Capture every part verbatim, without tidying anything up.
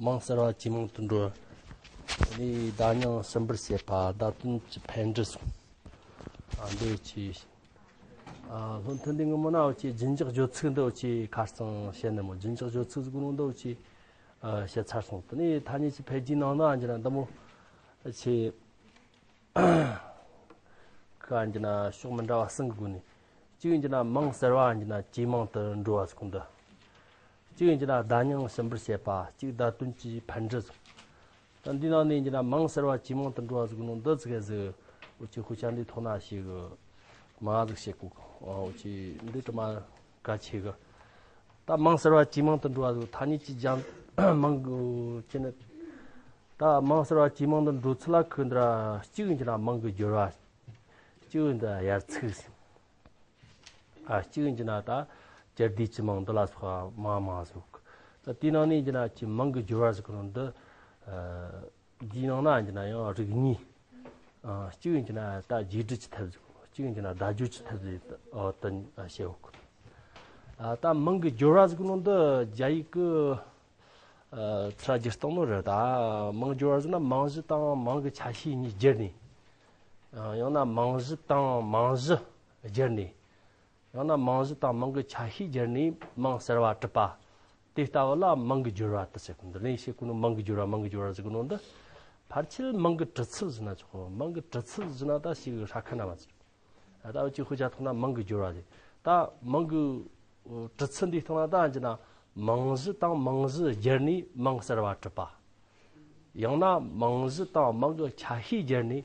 མིང་གསར་བ་ཇེ་མང་དུ་འགྲོ། ལས་བརྡ་རྙིང་ཞིབ་འབུར་བྱེད་པ། བརྡ་དོན་གྱི་འཕེལ་འགྲིབ་སོགས། ཨ། འདི་ཆེ། ཨ། སློབ་ཐུན་འདི་སྔ་མོ་ན་འུ་ཆོས་རྒྱུན་འཇགས་སྦྱོར་ཚིག་འདི་འུ་ཆོས་ཁ་རྩང་བཤད་ནི་མོ། རྒྱུན་འཇགས་སྦྱོར་ཚིག་ཟེར་གོ་ནོ་འདི་འུ་ཆོས། ཨ། བཤད་ཚར་སོང་། དེ་ནས་ཐ་སྙད་ཀྱི་འཕེལ་རྒྱས་ནང་ན་འགྱུར་ན་འདི་མོ་ཆེ། ཁ་འགྱུར་ན་ཕྱོགས་མི་འདྲ་བ་གསུམ་གྱི་སྒོ་ནས། གཅིག་འགྱུར་ན་མིང་གསར་བ་འགྱུར་ན་ཇེ་མང་དུ་འགྲོ་བ་ཟེར་གོ་འདི། གཅིག་འགྱུར་ན་བརྡ་རྙིང་ཞིབ་འབུར་བྱེད་པ། གཅིག་བརྡ་དོན་གྱི་འཕེལ་འགྲིབ་ཟེར། ད་འདི་ནང་ནས་འགྱུར་ན་མིང་གསར་བ་ཇེ་མང་དུ་འགྲོ་བ་ཟེར་གོ་ནོ་འདི་ཚིག་ག་ཟིག་འུ་ཆོས་དཔེ་ཆ་འདི་ཐོག་ན་ཞིག་མ་ཟིག་བཤད་གོ། འུ་ཆོས་འདི་དྲི་མ་གལ་ཆེ་གི། ད་མིང་གསར་བ་ཇེ་མང་དུ་འགྲོ་བ་ཟེར་གོ། ཐ་སྙད་ཀྱི་རྒྱང་མིང་གི་ཁྱེད་ནི། ད་མིང་གསར་བ་ཇེ་མང་དུ་འགྲོ་ཚུལ་ལ་ཁོ་འདི་ར་གཅིག་འགྱུར་ན་མིང་གི་སྦྱོར་བ། གཅིག་འདི་དབྱར་ཚིག་ཟེར། ཨ། གཅིག་འགྱུར་ན་ད་སྤྱི་སྡེ་གྱི་མིང་འདི་ལ་སོགས་མང་མང་ཟིག། ད་དེའི་ནང་ནས་འགྱུར་ན་ཅི་མིང་གི་སྦྱོར་བ་ཟེར་གོ་ནོ་འདི། ཨ། འདིའི་ནང་ན་འགྱུར་ན་ཡང་རིགས་གཉིས། ཨ། གཅིག་འགྱུར་ན་ད་རྒྱས་འབྲིང་གི་ཐབས་ཟིག། གཅིག་འགྱུར་ན་བརྡ་སྦྱོར་གྱི་ཐབས་ཟིག། ཨ། དུ་བཤད་ཡོད་གི། ཨ། ད་མིང་གི་སྦྱོར་བ་ཟེར་གོ་ནོ་འདི་རྒྱ་ཡིག་གི། ཨ། ཚུར་སྒྱུར་བཏང་ནོ་རེད། ད་མིང་སྦྱོར་བ་ཟེར་ན་མིང་གཞི་དང་མིང་གི་ཆ་ཤས་གཉིས་སྦྱར་ནས། ཡང་ན་མིང་གཞི་དང་མིང་གཞི་སྦྱར་ནས། ཡང་ན་མིང་གཞི་དང་མིང་གི་ཆ་ཤས་སྦྱར་ནས་མིང་གསར་བ་གྲུབ་པ། དེ་ལྟ་བུ་ལ་མིང་གི་སྦྱོར་བ་དུ་ཟེར་གི། འདི་ནས་བཤད་གོ་ནོ་མིང་གི་སྦྱོར་བ། མིང་གི་སྦྱོར་བ་ཟེར་གོ་ནོ་འདི། ཕལ་ཆེར་མིང་གི་གྲུབ་ཚུལ་ཟེར་ན་ཆོག། མིང་གི་གྲུབ་ཚུལ་ཟེར་ན་ད་ཞིག་ཧྲ་ཁ་ན་མ་ཟེར། ད་འུ་ཆོས་དཔེ་ཆ་ཐོག་ན་མིང་གི་སྦྱོར་བ་རེད། ད་མིང་གི་གྲུབ་ཚུལ་འདི་སྟེང་ན་ད་འགྱུར་ན་མིང་གཞི་དང་མིང་གཞི་སྦྱར་ནས་མིང་གསར་བ་གྲུབ་པ། ཡང་ན་མིང་གཞི་དང་མིང་གི་ཆ་ཤས་སྦྱར་ནས་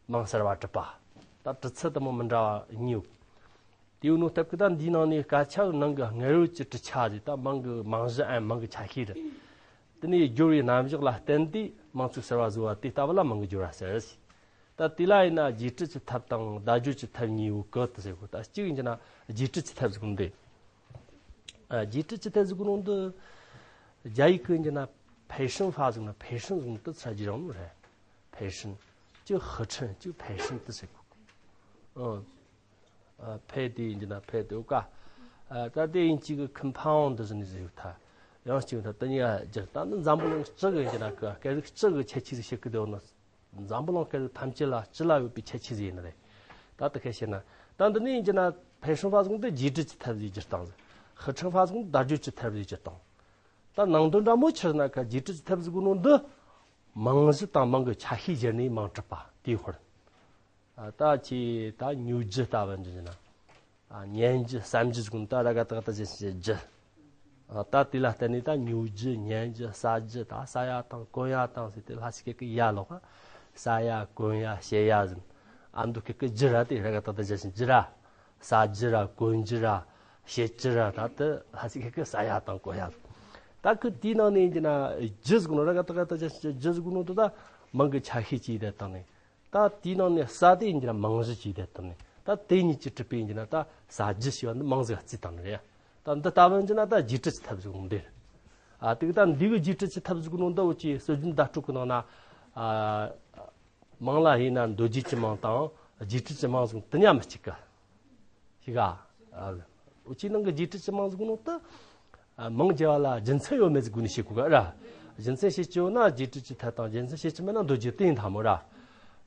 མིང་གསར་བ་གྲུབ་པ། ད་གྲུབ་ཚུལ་དུ་མ་མི་འདྲ་བ་གཉིས་ཡོད། དེའི་ནང་སྟབས་ཀྱིས་ད་འདིའི་ནང་ནས་སྐད་ཆ་ནང་གི་སྔ་ཡོད་ཀྱི་གྲུབ་ཆ་རེད། ད་མིང་གི་མིང་གཞི་ཨན་མིང་གི་ཆ་ཤས་རེད། དེ་ནས་སྦྱོར་བའི་རྣམ་གཞག་ལ་བརྟེན་ཏེ་མིང་ཚིག་གསར་བ་བཟོ་བ་དེ་ལྟ་བུ་ལ་མིང་གི་སྦྱོར་བ་ཟེར། ད་དེ་ལ་ཡིན་ན་རྒྱས་འབྲིང་གི་ཐབས་དང་བརྡ་སྦྱོར་གྱི་ཐབས་གཉིས་ཡོད་གི་དུ་ཟེར་གོ། ད་གཅིག་ཡིན་གྱི་ན་རྒྱས་འབྲིང་གི་ཐབས་ཟེར་གོ་ནོ་འདི། ཨ། རྒྱས་འབྲིང་གི་ཐབས་ཟེར་གོ་ནོ་འདི། རྒྱ་ཡིག་གི་ཡིན་གྱི་ན་འཕེལ་ཧྲིང་ཧྥ་ཟེར་གོ་ནོ། འཕེལ་ཧྲིང་ཟེར་གོ་ནོ་འདི་ཚུར་སྒྱུར་ཡོང་ནོ་རེད། འཕེལ་ཧྲིང་། གཅིག་ཧི་ཁྲིན་གཅིག་འཕེལ་ཧྲིང་དུ་ཟེར་གོ། ཨང་། ཨ། འཕེལ་དེ་ཡིན་གྱི་ན་འཕེལ་དེ་ཡོད་ཀ། ཨ། ད་དེ་ཡིན་གཅིག་གི་ཁི་ཕ་འོང་འདི་ཟེར་ནི་ཟེར་ཡོད་ཐ། ཡང་གཅིག་ད་དེ་གཉིས་ཀ་སྒྱུར། ད་ནི་འཛམ་བུ་གླིང་སྤྱི་གི་ཡིན་གྱི་ན་གི་སྐད་རིགས་སྤྱི་གི་ཁྱད་ཆོས་ཟིག་བཤད་གི་དེ་འོ་ན། འཛམ་བུ་གླིང་སྐད་རིགས་ཐམས་ཅད་ལ་སྤྱི་ལ་ཡོད་པའི་ཁྱད་ཆོས་ཟིག་ཡིན་ནི་རེད། ད་དེ་ཁ་བཤད་ན། ད་འདི་ནས་ཡིན་གྱི་ན་འཕེལ་ཧྲིང་ཧྥ་ཟེར་གོ་ནོ་འདི་རྒྱས་འབྲིང་གི་ཐབས་ཟིག་སྒྱུར་སྟངས་ཟིག། ཧི་ཁྲིང་ཧྥ་ཟེར་གོ་ནོ་བརྡ་སྦྱོར་གྱི་ཐབས་ཟིག་སྒྱུར་སྟངས། ད་ནང་དོན་འདྲ་མོ་ཆི་ཟེར་ན་ཁ། རྒྱས་འབྲིང་གི་ཐབས་ཟེར་གོ་ནོ་འདི། མིང་གཞི་དང་མིང་གི་ཆ་ཤས་སྦྱར་ནས་མིང་གྲུབ་པ་དེའི་ཧོར། ཨ། ད་ཁྱེད་ད་མྱོས་བརྒྱུད་ལྟ་བུ་འདི་ཡིན་ན། ཨ། སྙན་བརྒྱུད་བསམ་བརྒྱུད་ཟེར་གོ་ནོ་ད་ར་ག་ཏག་ཏག་ཅན་ཞིག་བརྒྱུད། ཨ། ད་དེ་ལ་བརྟེན་ནས་ད་མྱོས་བརྒྱུད་སྙན་བརྒྱུད་ས་བརྒྱུད། ད་ས་ཡ་དང་གོན་ཡ་དང་ཟེར་ཏེ་ལྷ་སའི་སྐད་ཀྱི་ཡ་ལོག་ག་ས་ཡ་གོན་ཡ་བཤད་ཡ་ཟེར། ཨ་མདོ་སྐད་ཀྱི་བརྒྱུད་ར་དེ་ར་ག་ཏག་ཏག་ཅན་ཞིག་བརྒྱུད་ར། ས་བརྒྱུད་ར་གོན་བརྒྱུད་ར་བཤད་བརྒྱུད་ར། ད་དེ་ལྷ་སའི་སྐད་ཀྱི་ས་ཡ་དང་གོན་ཡ་ཟེར། ད་ཁི་དེའི་ནང་ནས་ཡིན་གྱི་ན་བརྒྱུད་ཟེར་གོ་ནོ་ར་ག་ཏག་ཏག་ཅན་ཞིག་བརྒྱུད་ཟེར་གོ་ནོ་དེ་ད་མིང་གི་ཆ་ཤས་ཅིག་དེ་བཏང་ནས། ད་དེའི་ནང་ནས་ས་དེ་ཡིན་གྱི་ན་མིང་གཞི་ཅིག་དེ་བཏང་ནས། ད་དེ་གཉིས་ཀྱིས་གྲུབ་པའི་ཡིན་གྱི་ན་ད་ས་བརྒྱུད་ཞེས་པ་འདི་མིང་ཟིག་བརྩིས་བཏང་ནི་རེད། ད་འདི་ལྟ་བུ་ཡིན་གྱི་ན་ད་རྒྱས་འབྲིང་གི་ཐབས་ཟེར་གོ་ནོ་འདི་རེད། ཨ། དེ་གི་ད་འདི་གི་རྒྱས་འབྲིང་གི་ཐབས་ཟེར་གོ་ནོ་འདི་འུ་ཆོས་སྲོལ་རྒྱུན་བརྡ་སྤྲོད་གི་ནང་ན། ཨ། མིང་ལ་དབྱེ་ན་མདོ་རྒྱུད་ཀྱི་མིང་དང་རྒྱས་འབྲིང་གི་མིང་ཟེར་གོ་ནོ་དེ་གཉིས་མི་གཅིག་གི། ཤེས་ག། ཨ། འུ་ཆོས་ནང་གི་རྒྱས་འབྲིང་གི་མིང་ཟེར་གོ་ནོ་དེ། ཨ། མིང་རྒྱལ་བ་ལ་རྒྱུ་མཚན་ཡོད་མེད་ཟེར་གོ་ནི་བཤད་གོ་ག་ར། རྒྱུ་མཚན་བཤད་ཀྱི་ཡོད་ན་རྒྱས་འབྲིང་གི་ཐད་དང་། རྒྱུ་མཚན་བཤད་ཀྱི་མེད་ན་མདོ་རྒྱུད་དེ་ཡིན་ཐ་མོ་ར།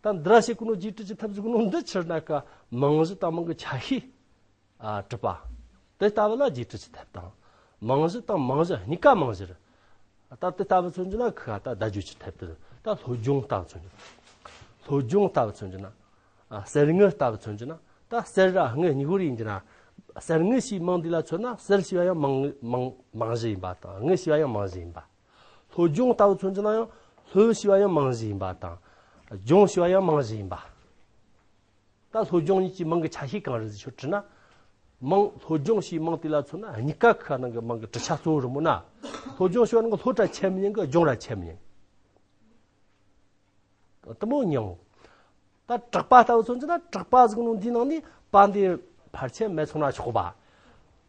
ད་འདི་ར་བཤད་གོ་ནོ་རྒྱས་འབྲིང་གི་ཐབས་ཟེར་གོ་ནོ་འདི་ཕྱིར་ན་ཀ་མིང་གཞི་དང་མིང་གི་ཆ་ཤས། ཨ། གྲུབ་པ། དེ་ལྟ་བུ་ལ་རྒྱས་འབྲིང་གི་ཐབས་དང་། མིང་གཞི་དང་མིང་གཞི་གཉིས་ཀ་མིང་གཞི་རེད། ད་དེ་ལྟ་བུ་མཚོན་རྒྱུ་ན་ཁི་ད་བརྡ་སྦྱོར་གྱི་ཐབས་དེ་རེད། ད་སློབ་སྦྱོང་ལྟ་བུ་མཚོན་རྒྱུ། སློབ་སྦྱོང་ལྟ་བུ་མཚོན་རྒྱུ་ན། ཨ། གསེར་དངུལ་ལྟ་བུ་མཚོན་རྒྱུ་ན། ད་གསེར་ར་དངུལ་གཉིས་པོ་རེད་ཡིན་གྱི་ན། གསེར་དངུལ་ཞེས་མིང་འདི་ལ་མཚོན་ན་གསེར་ཞེས་པ་ཡང་མིང་མིང་མིང་གཞི་ཡིན་པ་དང་། དངུལ་ཞེས་པ་ཡང་མིང་གཞི་ཡིན་པ། སློབ་སྦྱོང་ལྟ་བུ་མཚོན་རྒྱུ་ན་ཡང་སློབ་ཞེས་པ་ཡང་མིང་གཞི་ཡིན་པ་དང་། སྦྱོང་ཞེས་པ་ཡང་མིང་གཞི་ཡིན་པ། ད་སློབ་སྦྱོང་གཉིས་ཀྱི་མིང་གི་ཆ་ཤས་གང་རེད་ཟེར་ཁྱོད་དྲིས་ན། མིང་སློབ་སྦྱོང་ཞེས་མིང་དེ་ལ་མཚོན་ན་གཉིས་ཀ་ཁ་ནང་གི་མིང་གི་གྲུབ་ཆ་གཙོ་བོ་རེད་མོ་ན། སློབ་སྦྱོང་ཞེས་པ་ནང་གི་སློབ་ར་ཆད་མི་ཉན་གི། སྦྱོང་ར་ཆད་མི་ཉན་གི། དེ་མོ་མྱང་། ད་གྲགས་པ་ལྟ་བུ་མཚོན་རྒྱུ་ན། གྲགས་པ་ཟེར་གོ་ནོ་འདིའི་ནང་ནས་པ་འདི་ཕལ་ཆེར་མེད་སོང་ན་ཆོག་པ།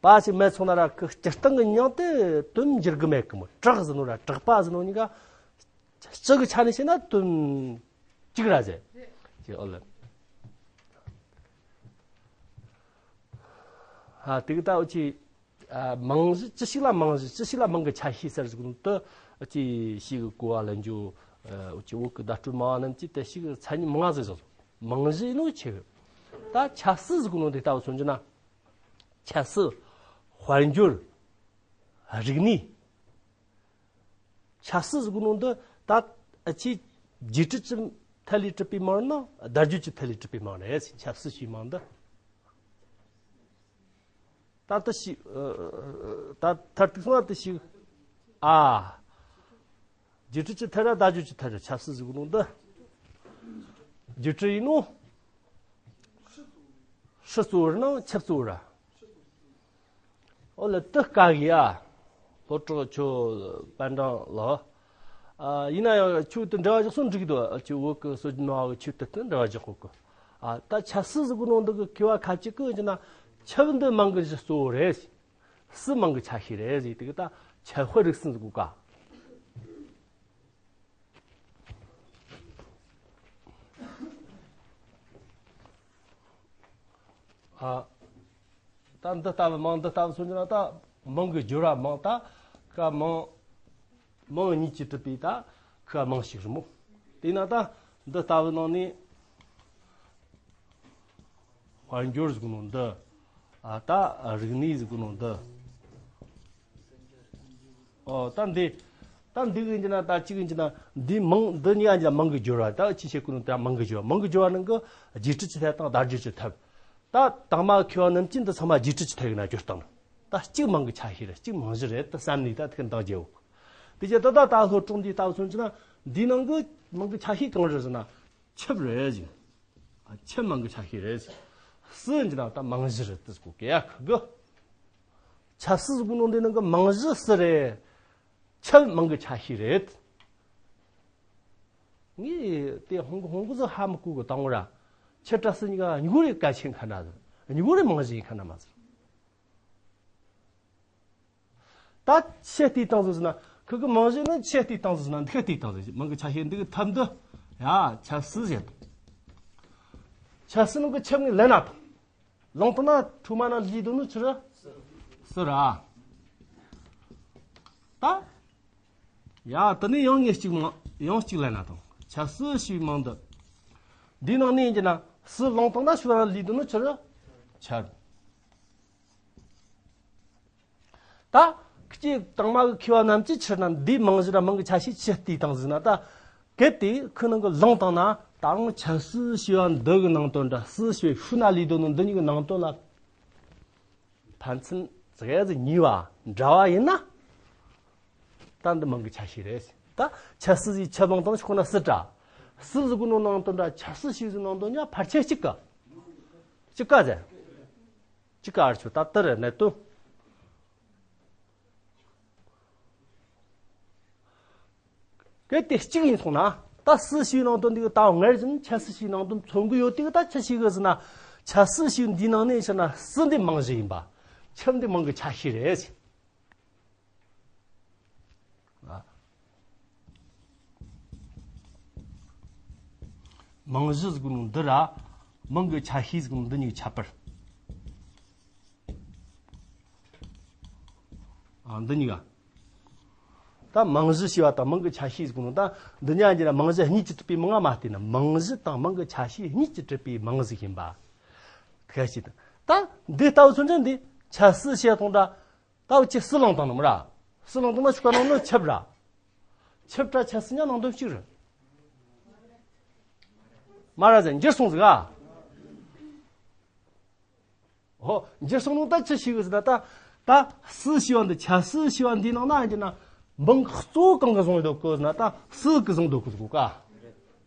པ་ཞིག་མེད་སོང་ན་ར་ཁི་སྤྱིར་བཏང་གི་མྱིང་དེ་དོན་འགྱུར་གི་མེད་གི་མོ། གྲགས་ཟེར་ནོ་ར་གྲགས་པ་ཟེར་ནོ་གཉིས་ཀ་སྤྱི་གི་ཆ་ནས་བཤད་ན་དོན་གཅིག་ར་ཟེར། ཅེས་ཨོ་ལེ། ཨ། དེ་གི་ད་འུ་ཆོས། རྨང་གཞི་ཅི་ཞིག་ལ་རྨང་གཞི་ཅི་ཞིག་ལ་རྨང་གི་ཆ་ཤས་ཟེར་ཟིག་ནོ་དུ་ཅི་ཞིག་གི་གོ་བ་ལེན་རྒྱུ། ཅི་བོད་གི་བརྡ་སྤྲོད་མང་བ་རྣམས་ཀྱིས་དེ་ཞིག་མཚན་ཉིད་མང་ཟིག་བཟོ། རྨང་གཞི་ཡིན་ནོ་ཆེ་གི། ད་ཆབ་སྲིད་ཟིག་ནོ་དེ་ལྟ་བུ་མཚོན་རྒྱུ་ན། ཆབ་སྲིད། དཔལ་འབྱོར། རིག་གནས། ཆབ་སྲིད་ཟིག་ནོ་འདི་ད་ཨ་ཅི་རྒྱས་སྤྲོས་ཀྱི་ཐད་ལས་གྲུབ་པའི་མིང་ན་བརྡ་བརྒྱུད་ཀྱི་ཐད་ལས་གྲུབ་པའི་མིང་རེད། ཆབ་སྲིད་ཞེས་མིང་འདི། ད་ལྟ་ཞིག་ད་མཐར་ཐུག་སོང་བ་དེ་ཞིག་ཨ། རྒྱས་སྤྲོས་ཀྱི་ཐད་ར་བརྡ་བརྒྱུད་ཀྱི་ཐད་ར་ཆབ་སྲིད་ཟིག་ནོ་འདི། རྒྱས་སྤྲོས་ཡིན་ནོ། ཧྲི་གཙོ་བོ་ར་ནང་ཆབ་གཙོ་བོ་ར། ཨོ་ལ་དུ་དཀའ་གི་ཨ། ལྷོ་བྲག་ཁྱོད་པན་ཀྲང་ལ། ཨ་ཡིན་ན་ཡང་ཁྱོད་དུ་འབྲེལ་བ་བཞག་སོང་འགྲིག་འདུག་ཨ་ཁྱོད་བོད་གི་སྲོལ་རྒྱུན་མ་བ་གི་ཁྱོད་དུ་དུ་འབྲེལ་བ་བཞག་གོ་གི། ཨ་ད་ཆབ་སྲིད་ཟིག་གི་ནང་འདི་གི་མཁས་པ་ཁ་ཅིག་གི་ཡིན་ན་ཆབ་འདི་རྨང་གི་གཞི་གཙོ་བོ་རེད། སྲིད་རྨང་གི་ཆ་ཤས་རེད་ཟེར་དེ་གི་ད་ཆབ་དཔལ་རིག་གསུམ་ཟིག་གོ་ག་ཨ། ད་འདི་ལྟ་བུ་མིང་འདི་ལྟ་བུ་མཚོན་རྒྱུ་ན་ད་མིང་གི་སྦྱོར་བ་མིང་ད་ཁ་མིང་མིང་གཉིས་ཀྱིས་གྲུབ་པའི་ད་ཁ་མིང་ཞིག་རེད་མོ། དེས་ན་ད་འདི་ལྟ་བུ་ནང་ནས་དཔལ་འབྱོར་ཟེར་གོ་ནོ་འདི། ཨ་ད་རིག་གནས་ཟེར་གོ་ནོ་འདི། ཨོ་ད་འདི། ད་འདི་གི་ཡིན་གྱི་ན་ད་གཅིག་ཡིན་གྱི་ན་འདི་མིང་འདི་གཉིས་ཀ་ཡིན་གྱི་ན་མིང་གི་སྦྱོར་བ། ད་ཅི་བྱེད་གོ་ནོ་ད་མིང་གི་སྦྱོར་བ། མིང་གི་སྦྱོར་བ་ནང་གི་རྒྱས་སྤྲོས་ཀྱི་ཐད་དང་བརྡ་བརྒྱུད་ཀྱི་ཐད། ད་དང་མ་མཁས་པ་རྣམས་ཀྱིས་འདི་ཚང་མ་རྒྱས་སྤྲོས་ཀྱི་ཐད་ཡིན་ན་སྦྱོར་སྟངས། ད་གཅིག་མིང་གི་ཆ་ཤས་རེད། གཅིག་རྨང་གཞི་རེད། ད་བསམ་ནས་ད་ཐུག་འདང་རྒྱལ་བོ། དེ་རྗེས་ད་ད་ད་ལྷོ་བྲག་འདི་ལྟ་བུ་མཚོན་གྱི་ན་འདི་ནང་གི་མིང་གི་ཆ་ཤས་གང་རེད་ཟེར་ན་ཆབ་རེད་ཟེར། ཨ་ཆབ་རྨང་གི་ཆ་ཤས་རེད་ཟེར། སྲིད་འདི་ན་ད་རྨང་གཞི་རེད་དེ་གོ་གི་ཡ་ཁ་གི། ཆབ་སྲིད་ཟེར་གོ་ནོ་འདི་ནང་གི་རྨང་གཞི་སྲིད་རེད། ཆབ་རྨང་གི་ཆ་ཤས་རེད། ངས་དེ་ཧོང་གི་ཧོང་གི་ཟིག་ཧ་མི་གོ་གི་དང་བོ་ར། ཆབ་ར་སྲིད་གཉིས་ཀ་གཉིས་པོ་རེ་གལ་ཆེན་ཁ་ན་ཟིག་གཉིས་པོ་རེ་རྨང་གཞི་ཡིན་ཁ་ན་མ་ཟིག་ད་ཆེ་བལྟས་བཏང་ཟིག་ཟེར་ན་ཁུ་གི་རྨང་གཞི་ནི་ཆེ་བལྟས་བཏང་ཟིག་ཟེར་ན་འདི་ཁ་བལྟས་བཏང་ཟིག་མིང་གི་ཆ་ཤས་འདི་གི་ཐབས་འདི་ཡ་ཆབ་སྲིད་ཟེར། ཆབ་སྲིད་ནང་གི་ཆབ་ངས་ལེན་ན་དང་། ལུང་སྟེང་ན་ཁྲོ་མ་ན་ལུས་དོ་ནི་ཆི་རེད། སྲིད་ར། ད། ཡ་དེ་ནས་ཡང་ངས་གཅིག་མ་ཡང་གཅིག་ལེན་ན་དང་། ཆབ་སྲིད་ཞེས་མིང་འདི། འདི་ནང་ནས་ཡིན་གྱི་ན་སྲིད་ལུང་སྟེང་ན་ཆོ་ར་ལུས་དོ་ནི་ཆི་རེད། ཆབ། ད། ཁྱེད་དང་མ་གི་མཁས་པ་རྣམས་ཀྱིས་ཕྱིར་ན་འདིའི་རྨང་གཞི་ར་རྨང་གི་ཆ་ཤས་ཆི་བལྟས་བཏང་ཟིག་ན་ད། གལ་ཏེ་ཁོ་ནང་གི་ལུང་སྟེང་ན་ད་རུང་ཆབ་སྲིད་ཞེས་པ་འདི་གི་ནང་དོན་འདྲ་སྲིད་ཞེས་པའི་ཤུལ་ན་ལུས་དོན་ནི་འདི་གཉིས་ཀྱི་ནང་དོན་ལ་ཕན་ཚུན་ཟིག་ཡ་ཟིག་ཉེ་བ་འདྲ་བ་ཡིན་ན། ད་འདི་རྨང་གི་ཆ་ཤས་རེད། ད་ཆབ་སྲིད་ཟིག་ཆབ་ལུང་སྟེང་ཁོ་ན་སྲིད་དྲ། སྲིད་ཟེར་གོ་ནོ་ནང་དོན་འདྲ་ཆབ་སྲིད་ཞེས་ཟིག་ནང་དོན་ཉ་ཕལ་ཆེར་གཅིག་ག་གཅིག་ག་ཟེར། གཅིག་ག་ཨར་ཆོ་ད་ལྟར་གནད་དོན། གལ་ཏེ་གཅིག་ཡིན་སོང་ན་ད་སྲིད་ཞེས་ནང་དོན་འདི་གི་ད་སྔར་བཞིན་ཆབ་སྲིད་ཞེས་ནང་དོན་མཚོན་གི་ཡོད་དེ་གི་ད་ཆི་ཞིག་གི་ཟེར་ན་ཆབ་སྲིད་ཞེས་འདིའི་ནང་ནས་ཕྱིར་ན་སྲིད་འདི་རྨང་གཞི་ཡིན་པ། ཆབ་འདི་རྨང་གི་ཆ་ཤས་རེད། རྨང་གཞི་ཟེར་གོ་ནོ་འདི་ར་རྨང་གི་ཆ་ཤས་ཟེར་གོ་ནོ་འདི་གཉིས་ཁྱད་པར། ཨ་འདི་གཉིས་ཀ་ད་རྨང་གཞི་ཞེས་པ་དང་རྨང་གི་ཆ་ཤས་ཟེར་གོ་ནོ་ད་འདི་གཉིས་ཀྱི་རྨང་གཞི་གཉིས་ཀྱིས་གྲུབ་པའི་རྨང་མ་བལྟས་ན་རྨང་གཞི་དང་རྨང་གི་ཆ་ཤས་གཉིས་ཀྱིས་གྲུབ་པའི་རྨང་ཟིག་ཡིན་པ། ཁ་ཤས་དང་ད་འདི་ལྟ་བུ་མཚོན་ཆ་འདི་ཆབ་སྲིད་ཞེས་དང་འདྲ། ད་འུ་ཅི་སྲིད་ལུང་སྟེང་ནམ་ར། སྲིད་ལུང་སྟེང་ན་ཆུ་ཁ་ནང་ནི་ཆབ་ར། ཆབ་དྲ་ཆབ་སྲིད་ཉ་ནང་དོན་གཅིག་རེད། མ་ར་ཟེར་འགྱུར་སོང་ཟིག་ཨ། ཧོ་འགྱུར་སོང་ནོ་ད་ཆི་ཞིག་ཟེར་ན་ད། ད་སྲིད་ཞེས་པ་འདི་ཆབ་སྲིད་ཞེས་པ་འདིའི་ནང་ན་ཡིན་གྱི་ན་མིང་གཙོ་བོ་གང་གི་བཟུང་ཡོད་གོ་ཟེར་ན་ད་སྲིད་གི་བཟུང་འདུག་གི་ཟིག་གོ་ཀ།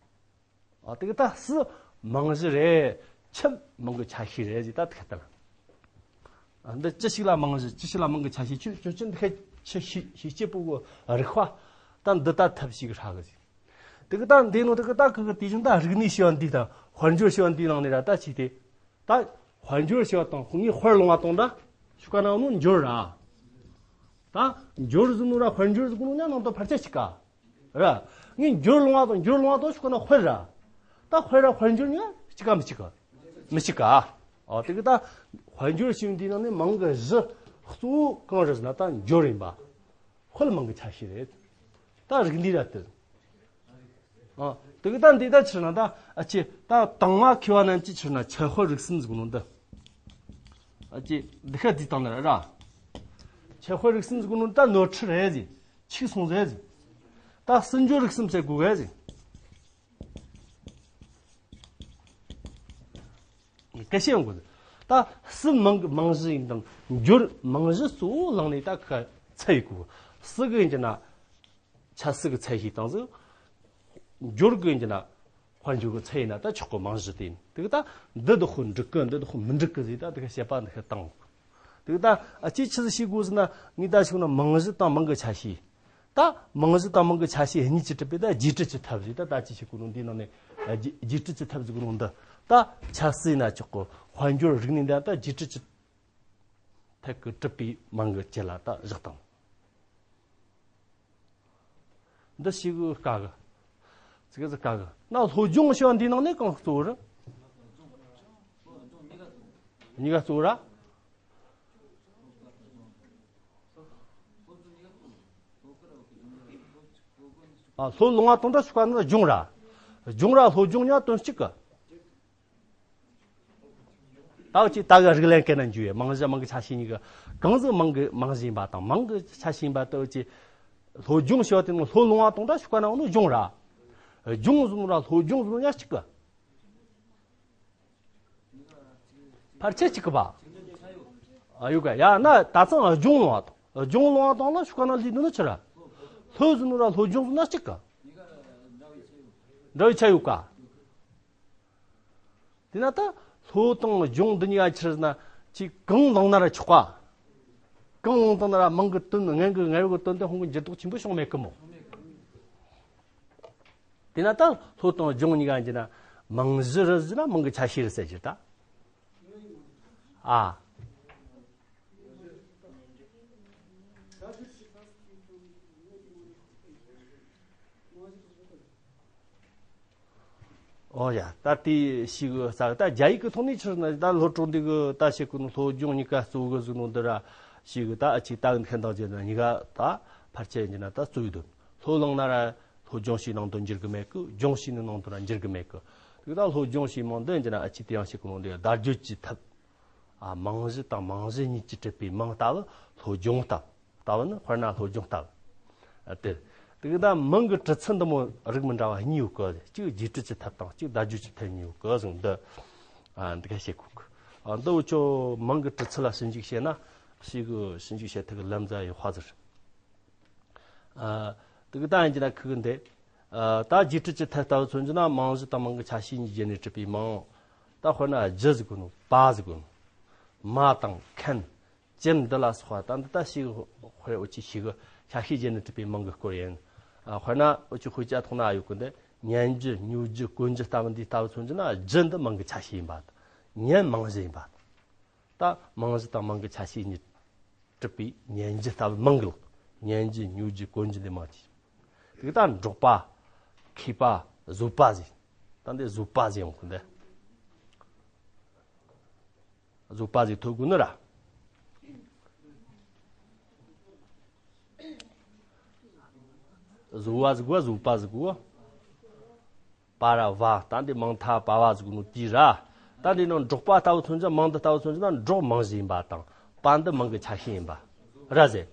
ཨ་དེ་གི་ད་སྲིད་རྨང་གཞི་རེད། ཆབ་རྨང་གི་ཆ་ཤས་རེད་ཟེར་ད་དེ་ལྟར། ཨ་འདི་ཅི་ཞིག་ལ་རྨང་གཞི་ཅི་ཞིག་ལ་རྨང་གི་ཆ་ཤས་ཆོས་ཆོས་ཅན་འདི་ཁ་ཆི་ཤི་ཤི་སྐྱེ་པོ་གི་རིག་པ། ད་འདི་ད་ཐབས་ཤིག་ཧྲ་གི་ཟེར། དེ་གི་ད་འདི་ནོ་དེ་གི་ད་གི་གི་དེ་བཞིན་ད་རིག་གནས་ཞེས་པ་འདི་དང་དཔལ་འབྱོར་ཞེས་པ་འདིའི་ནང་ནས་ར་ད་ཅི་སྟེ། ད་དཔལ་འབྱོར་ཞེས་པ་དང་ངས་དཔལ་ལོང་བ་དང་འདྲ་ཤུ་ཀ་ན་ནོ་འབྱོར་ར། ད་འབྱོར་ཟེར་ནོ་ར་དཔལ་འབྱོར་ཟེར་གོ་ནོ་ཉ་ནང་དོན་ཕལ་ཆེར་གཅིག་ག་ར། ངས་འབྱོར་ལོང་བ་དང་འབྱོར་ལོང་བ་དང་ཤུ་ཀ་ན་དཔལ་ར། ད་དཔལ་ར་དཔལ་འབྱོར་ཉ་གཅིག་ག་མི་གཅིག་ག་མི་གཅིག་ག་ཨོ་དེ་གི་ད་དཔལ་འབྱོར་ཞེས་པ་འདིའི་ནང་ནས་རྨང་གི་གཞི་ གཙོ་བོ་གང་རེད་ཟེར་ན་ད་འགྱུར་ཡིན་པ། དཔལ་མང་གི་ཆ་ཤས་རེད། ད་རིགས་འདི་ར་དེ། ཨ། དེ་གི་ད་འདི་ད་ཕྱིར་ན་ད་ཨ་ཅེ་ད་དྭངས་མ་མཁས་པ་རྣམས་ཀྱིས་ཕྱིར་ན་ཁྱད་དཔལ་རིགས་གསུམ་ཟེར་གོ་ནོ་འདི། ཨ་ཅེ་འདི་ཁ་འདི་དང་ན་ར། ཁྱད་དཔལ་རིགས་གསུམ་ཟེར་གོ་ནོ་ད་ནོར་འཁྲུལ་རེད་ཟེར། འཆུག་སོང་ཟེར་ཟེར། ད་སྲིད་འབྱོར་རིགས་གསུམ་ཟེར་དགོས་གི་ཟེར། སྐད་ཆ་ཡོང་དགོས། ད་སྲིད་མང་གི་རྨང་གཞི་ཡིན་དང་འགྱུར་རྨང་གཞི་གཙོ་བོ་བླངས་ནས་ད་ཁ་ཚད་ཡིན་དགོས། སྲིད་གི་ཡིན་གྱི་ན་ཆབ་སྲིད་ཀྱི་ཚད་ཤིག་དང་ཟིག་འགྱུར་གི་ཡིན་གྱི་ན་དཔལ་འབྱོར་གྱི་ཚད་ཡིན་ན་ད་ཆོག་གི། རྨང་གཞི་དེ་ཡིན་དུས་ད་འདི་དག་ཁོ་འགྲིག་གི། འདི་དག་ཁོ་མི་འགྲིག་གི་ཟིག་ད་དེ་ཁ་བཤད་པ་འདི་ཁ་བཏང་། དེ་ད་ཨ་ཅེ་ཆི་ཟིག་ཤེས་དགོས་ཟེར་ན་ངས་ད་ཞུགས་ན་རྨང་གཞི་དང་རྨང་གི་ཆ་ཤས། ད་རྨང་གཞི་དང་རྨང་གི་ཆ་ཤས་གཉིས་ཀྱིས་གྲུབ་པའི་ད་རྒྱས་སྤྲོས་ཀྱི་ཐབས་ཟིག་ད་ད་ཅི་ཞིག་གོ་ནོ་འདི་ནང་ནས་ཨ་རྒྱས་རྒྱས་སྤྲོས་ཀྱི་ཐབས་ཟིག་གོ་ནོ་འདི་ད་ཆབ་སྲིད་ན་ཆོག་གོ། དཔལ་འབྱོར་རིག་གནས་འདི་ད་རྒྱས་སྤྲོས་ཀྱི་ཐད་ཀྱི་གྲུབ་པའི་རྨང་གི་ཆ་ལ་ད་བཞག་དང་། འདི་ཞིག་དཀའ་གི། ཚིག་གི་དཀའ་གི་ན་སློབ་སྦྱོང་ཞེས་པ་འདི་ནང་ནས་གང་གཙོ་བོ་རེད། གཉིས་ཀ་གཙོ་བོ་ར། ཨ། སློབ་ལུང་བ་དང་འདྲ་ཞུགས་པ་ནི་སྦྱོང་ར། སྦྱོང་ར་སློབ་སྦྱོང་གཉིས་དོན་གཅིག་གི། ད་ཅི་ད་གི་རིགས་ལན་སྐད་ན་འཇུ་ཡས་རྨང་གཞི་རྨང་གི་ཆ་ཤས་གཉིས་ཀི། གང་ཟིག་རྨང་གི་རྨང་གཞི་ཡིན་པ་དང་རྨང་གི་ཆ་ཤས་ཡིན་པ་ལྟ་བུ་ཅི། སློབ་སྦྱོང་ཞེས་པ་དེ་ནི་སློབ་ལུང་བ་དང་འདྲ་ཞུགས་པ་ན་འོ་ནི་སྦྱོང་ར། སྦྱོང་ཟེར་ནོ་ར་སློབ་སྦྱོང་ཟེར་ནོ་གཉིས་གཅིག་གི། ཕལ་ཆེར་གཅིག་གི་པ། ཨ་ཡོད་ག་ཡ་ན་ད་ཚང་སྦྱོང་ལུང་བ་དང་སྦྱོང་ལུང་བ་དང་ལ་ཞུགས་པ་ན་ལི་ནི་ནི་ཆི་ར། སློབ་ཟེར་ནོ་ར་སློབ་སྦྱོང་ཟེར་ན་གཅིག་གི། འདྲ་བའི་ཆ་ཡོད་ག། དེས་ན་ད་སློབ་དང་སྦྱོང་འདི་གཉིས་ཀ་ཆི་རེད་ཟེར་ན་ཅིག་གང་བླངས་ན་ར་ཆོག་ག། གང་བླངས་བཏང་ན་ར་རྨང་གི་དོན་ངན་གི་ངན་གི་དོན་དེ་ཧོང་གི་འགྱུར་ལྡོག་ཆེན་པོ་བྱུང་མེད་གི་མོ། དེས་ན་ད་སློབ་དང་སྦྱོང་གཉིས་ཀ་ཡིན་གྱི་ན་རྨང་གཞི་རེད་ཟེར་ན་རྨང་གི་ཆ་ཤས་རེད་ཟེར་གྱི་ད། ཨ། ཨོ་ཡ། ད་དེ་ཞིག་ས་ད་རྒྱ་ཡིག་གི་ཐོག་ནས་ཕྱིར་ན་ད་སློབ་གྲོགས་འདི་གི་ད་བཤད་གོ་ནོ་སློབ་སྦྱོང་གཉིས་ཀ་གཙོ་བོ་གི་ཟིག་ནོ་འདི་ར་ཞིག་ད་ཨ་ཅིག་ད་མཁན་དང་རྗེས་ན་གཉིས་ཀ་ད་ཕལ་ཆེར་ཡིན་ན་ད་གཙོ་བོའི་དོན། སློབ་བླངས་ན་ར་སློབ་སྦྱོང་བྱས་ནང་དུ་འགྱུར་གི་མེད་གི། སྦྱོང་བྱས་ནི་ནང་དུ་ར་འགྱུར་གི་མེད་གི། དེ་ད་སློབ་སྦྱོང་བྱས་མང་འདི་ཡིན་ན་ཨ་ཅིག་དེ་ཡང་བཤད་གོ་ནོ་འདི་བརྡ་བརྒྱུད་ཀྱི་ཐབས། ཨ། རྨང་གཞི་དང་རྨང་གཞི་གཉིས་ཀྱིས་གྲུབ་པའི་རྨང་ལྟ་བུ་སློབ་སྦྱོང་ལྟ་བུ། ལྟ་བུ་ནི་དཔེར་ན་སློབ་སྦྱོང་ལྟ་བུ། ཨ། དེ། དེ་གི་ད་རྨང་གི་གྲུབ་ཚུལ་འདི་མོ་རིགས་མི་འདྲ་བ་གཉིས་ཡོད་གི། གཅིག་རྒྱས་སྤྲོས་ཀྱི་ཐབས་དང་གཅིག་བརྡ་བརྒྱུད་ཀྱི་ཐབས་གཉིས་ཡོད་གི་གསུངས་འདི། ཨ། འདི་ག་བཤད་གོ་གི། ཨ། འདི་འུ་ཆོ་རྨང་གི་གྲུབ་ཚུལ་ལ་ཞིབ་འཇུག་བྱས་ན་ཞིག་གི་ཞིབ་འཇུག་བྱེད་ཐུབ་གི་ལམ་རྩ་ཡོད་ཧ་ཟེར། ཨ། དེ་གི་ད་ཡིན་གྱི་ན་ཁུ་གི་འདི། ཨ། ད་རྒྱས་སྤྲོས་ཀྱི་ཐད་ལྟ་བུ་མཚོན་གྱི་ན་རྨང་གཞི་དང་རྨང་གི་ཆ་ཤས་གཉིས་བརྒྱུད་ནས་གྲུབ་པའི་རྨང་། ད་དཔེར་ན་རྒྱུ་ཟེར་གོ་ནོ། པ་ཟེར་གོ་ནོ། མ་དང་མཁན། གྱིན་འདི་ལ་སོགས་པ་ད་འདི་ད་ཞིག་དཔེར་འུ་ཅི་ཞིག་གི་ཆ་ཤས་བརྒྱུད་ནས་གྲུབ་པའི་རྨང་གི་སྐོར་ཡིན། ཨ། དཔེར་ན་འུ་ཅི་དཔེ་ཆ་ཐོག་ན་ཡོད་གི་འདི། ཉན་རྒྱུ། མྱོང་རྒྱུ། གོན་རྒྱུ་ལྟ་བུ་འདི་ལྟ་བུ་མཚོན་གྱི་ན་རྒྱུ་འདི་རྨང་གི་ཆ་ཤས་ཡིན་པ། ཉན་རྨང་གཞི་ཡིན་པ། ད་རྨང་གཞི་དང་རྨང་གི་ཆ་ཤས་གཉིས་གྲུབ་པའི་ཉན་རྒྱུ་ལྟ་བུ་རྨང་གི་ལག་ཉན་རྒྱུ། མྱོང་རྒྱུ། གོན་རྒྱུ་འདི་རྨང་གི། དེ་གི་ད་འབྲོག་པ། མཁས་པ། བཟོད་པ་ཟེར། ད་འདི་བཟོད་པ་ཟེར་ཡོང་གི་འདི། བཟོད་པ་ཟེར་ཐོ་གུ་ནི་ར། བཟོད་པ་ཟེར་གོ་བ། བཟོད་པ་ཟེར་གོ་བ། པ་ར་བ། ད་འདི་རྨང་མཐའ་པ་བ་ཟེར་གོ་ནོ་དེ་ར། ད་འདི་ནང་འབྲོག་པ་ལྟ་བུ་མཚོན་ཅིག་རྨང་འདི་ལྟ་བུ་མཚོན་ཅིག་ན་འབྲོག་རྨང་གཞི་ཡིན་པ་དང་། པ་འདི་རྨང་གི་ཆ་ཤས་ཡིན་པ་ར་ཟེར།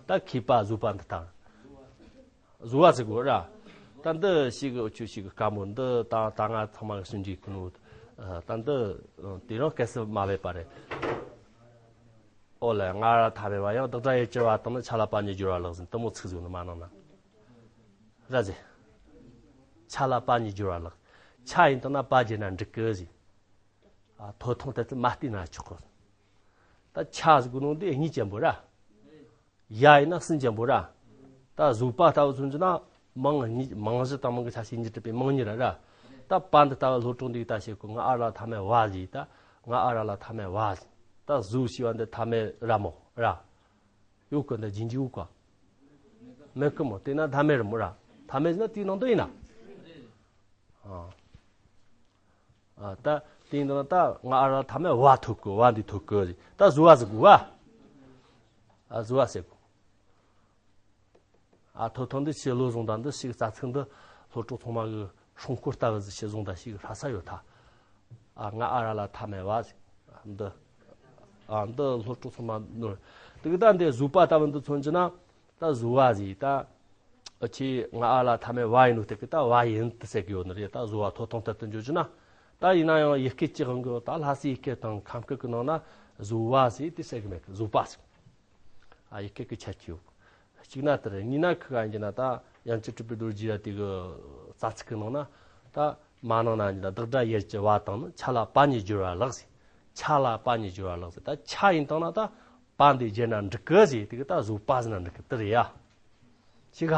ད་མཁས་པ་བཟོད་པ་འདི་ལྟ་བུ། བཟོད་པ་ཟེར་གོ་ར། ད་འདི་ཞིག་གི་འུ་ཆོ་ཞིག་གི་དཀའ་མོ་འདི་ད་ད་ང་ཚང་མ་གི་ཞིབ་འཇུག་གི་ནོ། ད་འདི་དེ་རང་སྐད་སྲིད་མ་བས་པ་རེད། ཨོ་ལེ། ང་ར་ཐ་མལ་བ་ཡང་བདག་སྒྲ་ཡི་སྒྱུར་བ་དང་ནི། ཆ་ལ་པ་ཉིད་སྦྱོར་བ་ལགས་ཟེར་དེ་མོ་ཚིག་ཟིག་ནི་མ་ནང་ན། ར་ཟེར། ཆ་ལ་པ་ཉིད་སྦྱོར་བ་ལགས། ཆ་ཡིན་དང་ན་པ་བརྗེས་ན་འགྲིག་གི་ཟེར། ཨ། ཐོ་ཐང་དེ་ཚོ་མ་བལྟས་ན་ཆོག་གི། ད་ཆ་ཟེར་གོ་ནོ་འདི་གཉིས་ཅན་པོ་ར། ཡ་ཡིན་ན་གསུམ་ཅན་པོ་ར། ད་བཟོད་པ་ལྟ་བུ་མཚོན་གྱི་ན་རྨང་གཉིས། རྨང་གཞི་དང་རྨང་གི་ཆ་ཤས་གཉིས་གྲུབ་པའི་རྨང་གཉིས་ར་ར། ད་པ་འདི་ལྟ་བུ་སློབ་གྲོགས་འདི་ད་བཤད་གོ། ང་ཨ་ར་ཐ་མལ་བ་ཟེར། ད་ང་ཨ་ར་ལ་ཐ་མལ་བ་ཟེར། ད་བཟོད་ཞེས་པ་འདི་ཐ་མལ་ར་མོ་ར། ཡོད་གི། འདི་རྗེས་འཇུག་ཡོད་ག། མེད་གི་མོ། དེས་ན་ཐ་མལ་ར་མོ་ར། ཐ་མལ་ཟེར་ན་དེའི་ནང་དུ་ཡིན་ན། ཨ། ཨ། ད་དེའི་ནང་ད་ང་ཨ་ར་ཐ་མལ་བ་ཐོབ་གི། བ་འདི་ཐོབ་གི། ད་བཟོད་པ་ཟེར་གོ་བ། ཨ་བཟོ་བ་ཟེར་གོ། ཨ་ཐོ་ཐང་འདི་ཕྱི་ལོ་བཟུང་དང་འདི་ཞིག་རྩ་ཚིག་འདི་ལྷོ་ཕྲུག་ཚང་མ་གི་སྲུང་འཁོར་ལྟ་བུ་ཟིག་ཕྱི་བཟུང་དང་ཞིག་ཧྲ་ས་ཡོད་ཐ། ཨ་ང་ཨ་ར་ལ་ཐ་མའི་བ་ཟིག་འདི། ཨ་འདི་ལྷོ་ཕྲུག་ཚང་མ་ནོར། དེ་གི་ད་འདི་བཟོ་བ་ལྟ་བུ་འདི་མཚོན་གྱི་ན། ད་བཟོ་བ་ཟིག་ད། ཨ་ཁྱེད་ང་ཨ་ལ་ཐ་མའི་བ་ཡིན་ནོ་དེ་གི་ད་བ་ཡིན་དུ་ཟེར་གི་ཡོད་ནི་རེད། ད་བཟོ་བ་ཐོ་ཐང་ལྟར་དུ་འཇོག་རྒྱུ་ན། ད་ཡིན་ན་ཡང་ཡི་གེ་གཅིག་གང་གི་ད་ལྷ་སའི་ཡི་གེ་དང་ཁམས་སྐད་གི་ནང་ན་བཟོ་བ་ཟིག་དེ་ཟེར་གི་མེད་གི། བཟོ་བ་ཟིག་ཨ་ཡི་གེ་གི་ཆ་ཁྱེར་ཡོད་གི། གཅིག་ན་དེ་རེད། གཉིས་ན་ཁི་ག་ཡིན་གྱི་ན་ད་ཡང་ཅི་གྲུབ་པའི་རྡོ་རྗེ་ར་དེ་གི་རྩ་ཚིག་གི་ནང་ན་ད་མ་ནང་ན་ཡིན་ན་བདག་སྒྲ་ཡར་གྱི་བ་དང་ནི་ཆ་ལ་པ་ཉིད་སྦྱོར་བ་ལགས་ཟེར། ཆ་ལ་པ་ཉིད་སྦྱོར་བ་ལགས་ཟེར། ད་ཆ་ཡིན་དང་ན་ད་པ་འདི་བརྗེས་ན་འགྲིག་གི་ཟེར། དེ་གི་ད་བཟོ་བ་ཟེར་ན་འགྲིག་གི་དེ་རེད་ཡ། ཤི་ག་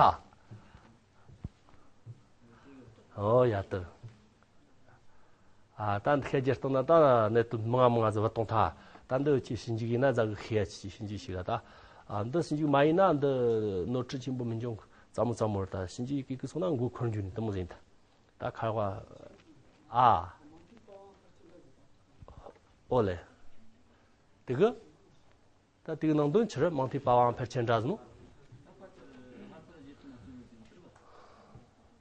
ཨོ་ཡ་དེ། ཨ་ད་འདི་ཁ་རྒྱལ་གཏོང་ན་ད་གནད་དོན་མང་ང་མང་ང་ཟེར་བ་གཏོང་ཐ། ད་འདི་ཆི་ཞིབ་འཇུག་ཡིན་ན་ཛ་གི་ཤེས་ཡ་ཆི་ཞིབ་འཇུག་ཞིག་ལ་ད། ཨ་འདི་ཞིབ་འཇུག་མ་ཡིན་ན་འདི་ནོར་འཁྲུལ་ཆེན་པོ་མི་འབྱུང་གི། ཙམ་མོ་ཙམ་མོ་རེད། ད་ཞིབ་འཇུག་ཡི་གེ་གི་སོང་ན་མགོ་འཁོར་འཇུག་ནི་དེ་མོ་ཟིན་ད། ད་ཁ་བ་ཨ། ཨོ་ལེ། དེ་གི་ད་དེའི་ནང་དོན་ཕྱིར་མང་ཐོས་པ་བའང་ཕལ་ཆེར་འདྲ་ཟིན་ནོ།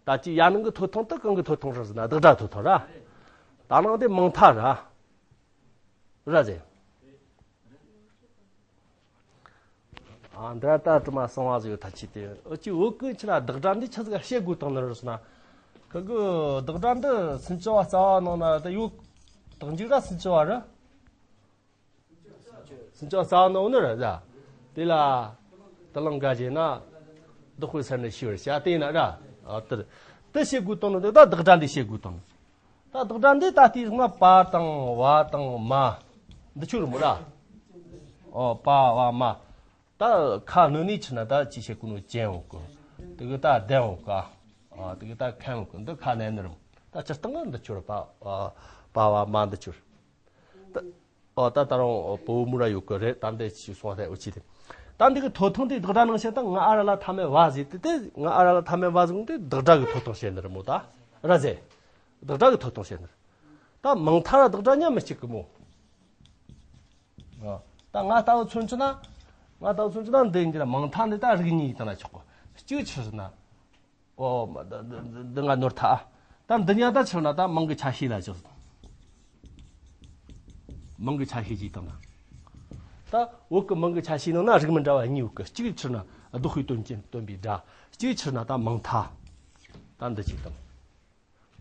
ད་ཅི་ཡ་ནང་གི་ཐོ་ཐང་དེ་གང་གི་ཐོ་ཐང་རེད་ཟེར་ན་བདག་སྒྲ་ཐོ་ཐང་ར། ད་ནང་དེ་མང་ཐ་ར། ར་ཟེར། ཨ་འདྲ་ད་དྲི་མ་གསང་བ་ཟིག་ཡོད་ཐ་ཆི་དེ། ཨོ་ཅི་བོད་ཀུན་ཆི་ན་བདག་སྒྲ་འདི་ཆི་ཟིག་བཤད་དགོས་དང་ནི་རེད་ཟེར་ན། ཁི་གི་བདག་སྒྲ་འདི་སུན་ཅི་བ་རྩ་བ་ནང་ན་ད་ཡོད། བདག་འཇུག་ར་སུན་ཅི་བ་ར། སུན་ཅི་བ་རྩ་བ་ནང་ནི་ར་ཟ། དེ་ལ་དུ་ལང་ག་བྱས་ན་བདག་པོའི་སར་ནས་ཤི་བར་བྱ་དེ་ན་ར། ཨ་དེར་དེ་བཤད་དགོས་དང་ནི་དེ་ད་བདག་སྒྲ་འདི་བཤད་དགོས་དང་ནི། ད་བདག་སྒྲ་འདི་ད་ལྟའི་སྔ་པ་དང་བ་དང་མ་འདི་ཆོ་རུ་མོ་ར། ཨོ་པ་བ་མ། ད་ཁ་སྣོན་ནས་ཆི་ན་ད་ཅི་བཤད་དགོས་ནོ་ཅན་འོ་གི། དེ་གི་ད་ལྡན་འོ་ག། ཨ་དེ་གི་ད་མཁན་འོ་གི། འདི་ཁ་ནས་ནི་རུ་མོ། ད་སྤྱིར་བཏང་གི་འདི་ཆོ་རུ་པ་པ་བ་མ་འདི་ཆོ་རུ། ད། ཨོ་ད་ད་རུང་བོ་མུ་ར་ཡོད་གི་རེད། ད་འདི་ཅི་སོང་ཐལ་འོ་ཅི་དེ། ད་འདི་གི་ཐོ་ཐང་དེ་བདག་སྒྲ་ནང་བཤད་ད་ང་ཨ་ར་ལ་ཐ་མའི་བ་ཟིག་དེ་དེ་ང་ཨ་ར་ལ་ཐ་མའི་བ་ཟིག་དེ་བདག་སྒྲ་གི་ཐོ་ཐང་བཤད་ནི་རེད་མོ་ད། ར་ཟེ། བདག་སྒྲ་གི་ཐོ་ཐང་བཤད་ནི་རེད། ད་མང་ཐ་ར་བདག་སྒྲ་མཉམ་མི་གཅིག་གི་མོ། ཨ། ད་ང་ལྟ་བུ་མཚོན་ཆ་ན། ང་ལྟ་བུ་མཚོན་ཆ་ན་འདི་ཡིན་གྱི་ན་མང་ཐ་འདི་ད་རིགས་གཉིས་ཡིན་ད་ན་ཆོག་གི། གཅིག་ཆི་ཟེར་ན། ཨོ་མ་ད་ད་ད་ང་ནོར་ཐལ། ད་འདི་ཉག་ད་ཆི་ན་ད་མང་གི་ཆ་ཤས་ལ་ཆི། མང་གི་ཆ་ཤས་ཅིག་དང་ན། ད་བོད་ཀྱི་མང་གི་ཆ་ཤས་ནང་ན་རིགས་མི་འདྲ་བ་གཉིས་ཡོད་གི། གཅིག་ཆི་ན་བདག་པོའི་དོན་ཅན་སྟོན་པའི་སྒྲ། གཅིག་ཆི་ན་ད་མང་ཐ། ད་འདི་ཅིག་དང་།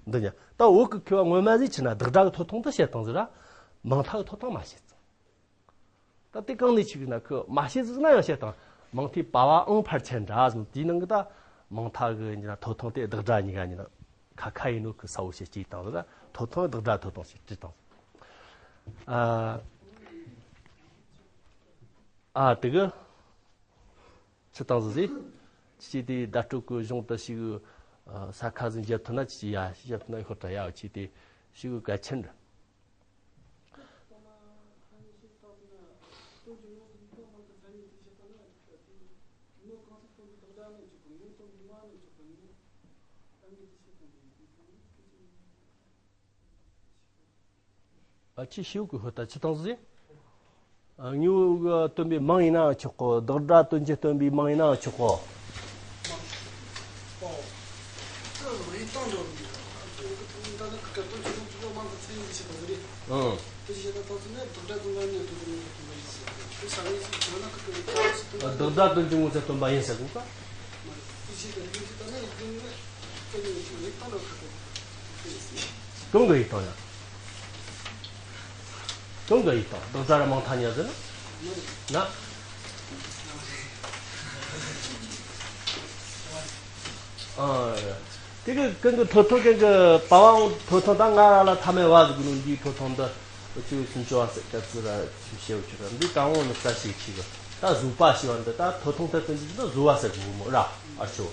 འདི་ཉག་ད་བོད་ཀྱི་མཁས་པ་ངོ་མ་ཟིག་ཆི་ན་བདག་སྒྲ་གི་ཐོ་ཐང་དུ་བཤད་སྟངས་ཟིག་ར། མང་ཐ་གི་ཐོ་ཐང་མ་བཤད་ཙང་། ད་དེ་གང་ནས་ཆི་གི་ན་ཁི་མ་བཤད་ཟིག་ན་ཡང་བཤད་དང་། མང་ཐོས་པ་བའང་ཕལ་ཆེར་འདྲ་ཟིན། དེའི་ནང་གི་ད་མང་ཐ་གི་ཉི་ན་ཐོ་ཐང་དེ་བདག་སྒྲ་གཉིས་ཀ་ཉི་ན་ཁ་ཁ་ཡིན་ནོ་ཁི་ས་བོ་བཤད་ཅིག་དང་ཟིག་ར། ཐོ་ཐང་བདག་སྒྲ་ཐོ་ཐང་བཤད་ཅིག་དང་། ཨ་ཨ་དེ་གི་ཆི་དང་ཟིག་ཟེར། ཅི་དེ་བརྡ་སྤྲོད་ཀྱི་གཞུང་དུ་ཞིག་ས་ཁ་ཟིག་འཇལ་ཐུབ་ན་ཅི་ཡ་ཞིག་འཇལ་ཐུབ་ན་ཡོད་ད་ཡ། ཅི་དེ་ཞིག་གལ་ཆེན་རེད། ཨ་ཅི་ཤེའུ་གི་ཧོ་ད་ཆི་དང་ཟེར། ཨ་དངོས་པོ་སྟོན་པའི་མིང་ཡིན་ནའང་ཆོག་གོ། བདག་སྒྲ་དོན་གྱིས་སྟོན་པའི་མིང་ཡིན་ནའང་ཆོག་གོ། ཨང་། བདག་སྒྲ་དོན་གྱིས་མངོན་གསལ་སྟོན་པ་ཡིན་ཟེར་གོ་ག། དོན་གྱི་ཡིག་དང་ཡང་། དོན་གྱི་ཡིག་དང་བདག་སྒྲ་ར་མང་ཐ་ཉ་ཟེར་ན། ན། ཨ། དེ་གི་ཀུན་གྱི་ཐོ་ཐང་ཀུན་གྱི་པ་བའང་ཐོ་ཐང་ད་ང་ར་ལ་ཐ་མའི་བ་ཟིག་གི་ནང་འདིའི་ཐོ་ཐང་འདི་ཅིག་སུན་ཅོ་བ་ཟེར་ག་ཚོད་ར་ཅིག་བཤད་བ་ཅིག་ར། འདི་དང་བོ་ནི་རྩ་ཤེས་ཅིག་གི་ད་བཟོ་བ་ཞེས་པ་འདི་ད་ཐོ་ཐང་དེ་དོན་གྱི་འདི་བཟོ་བ་ཟེར་དགོས་མོ་ར། ཨ་ཆོ།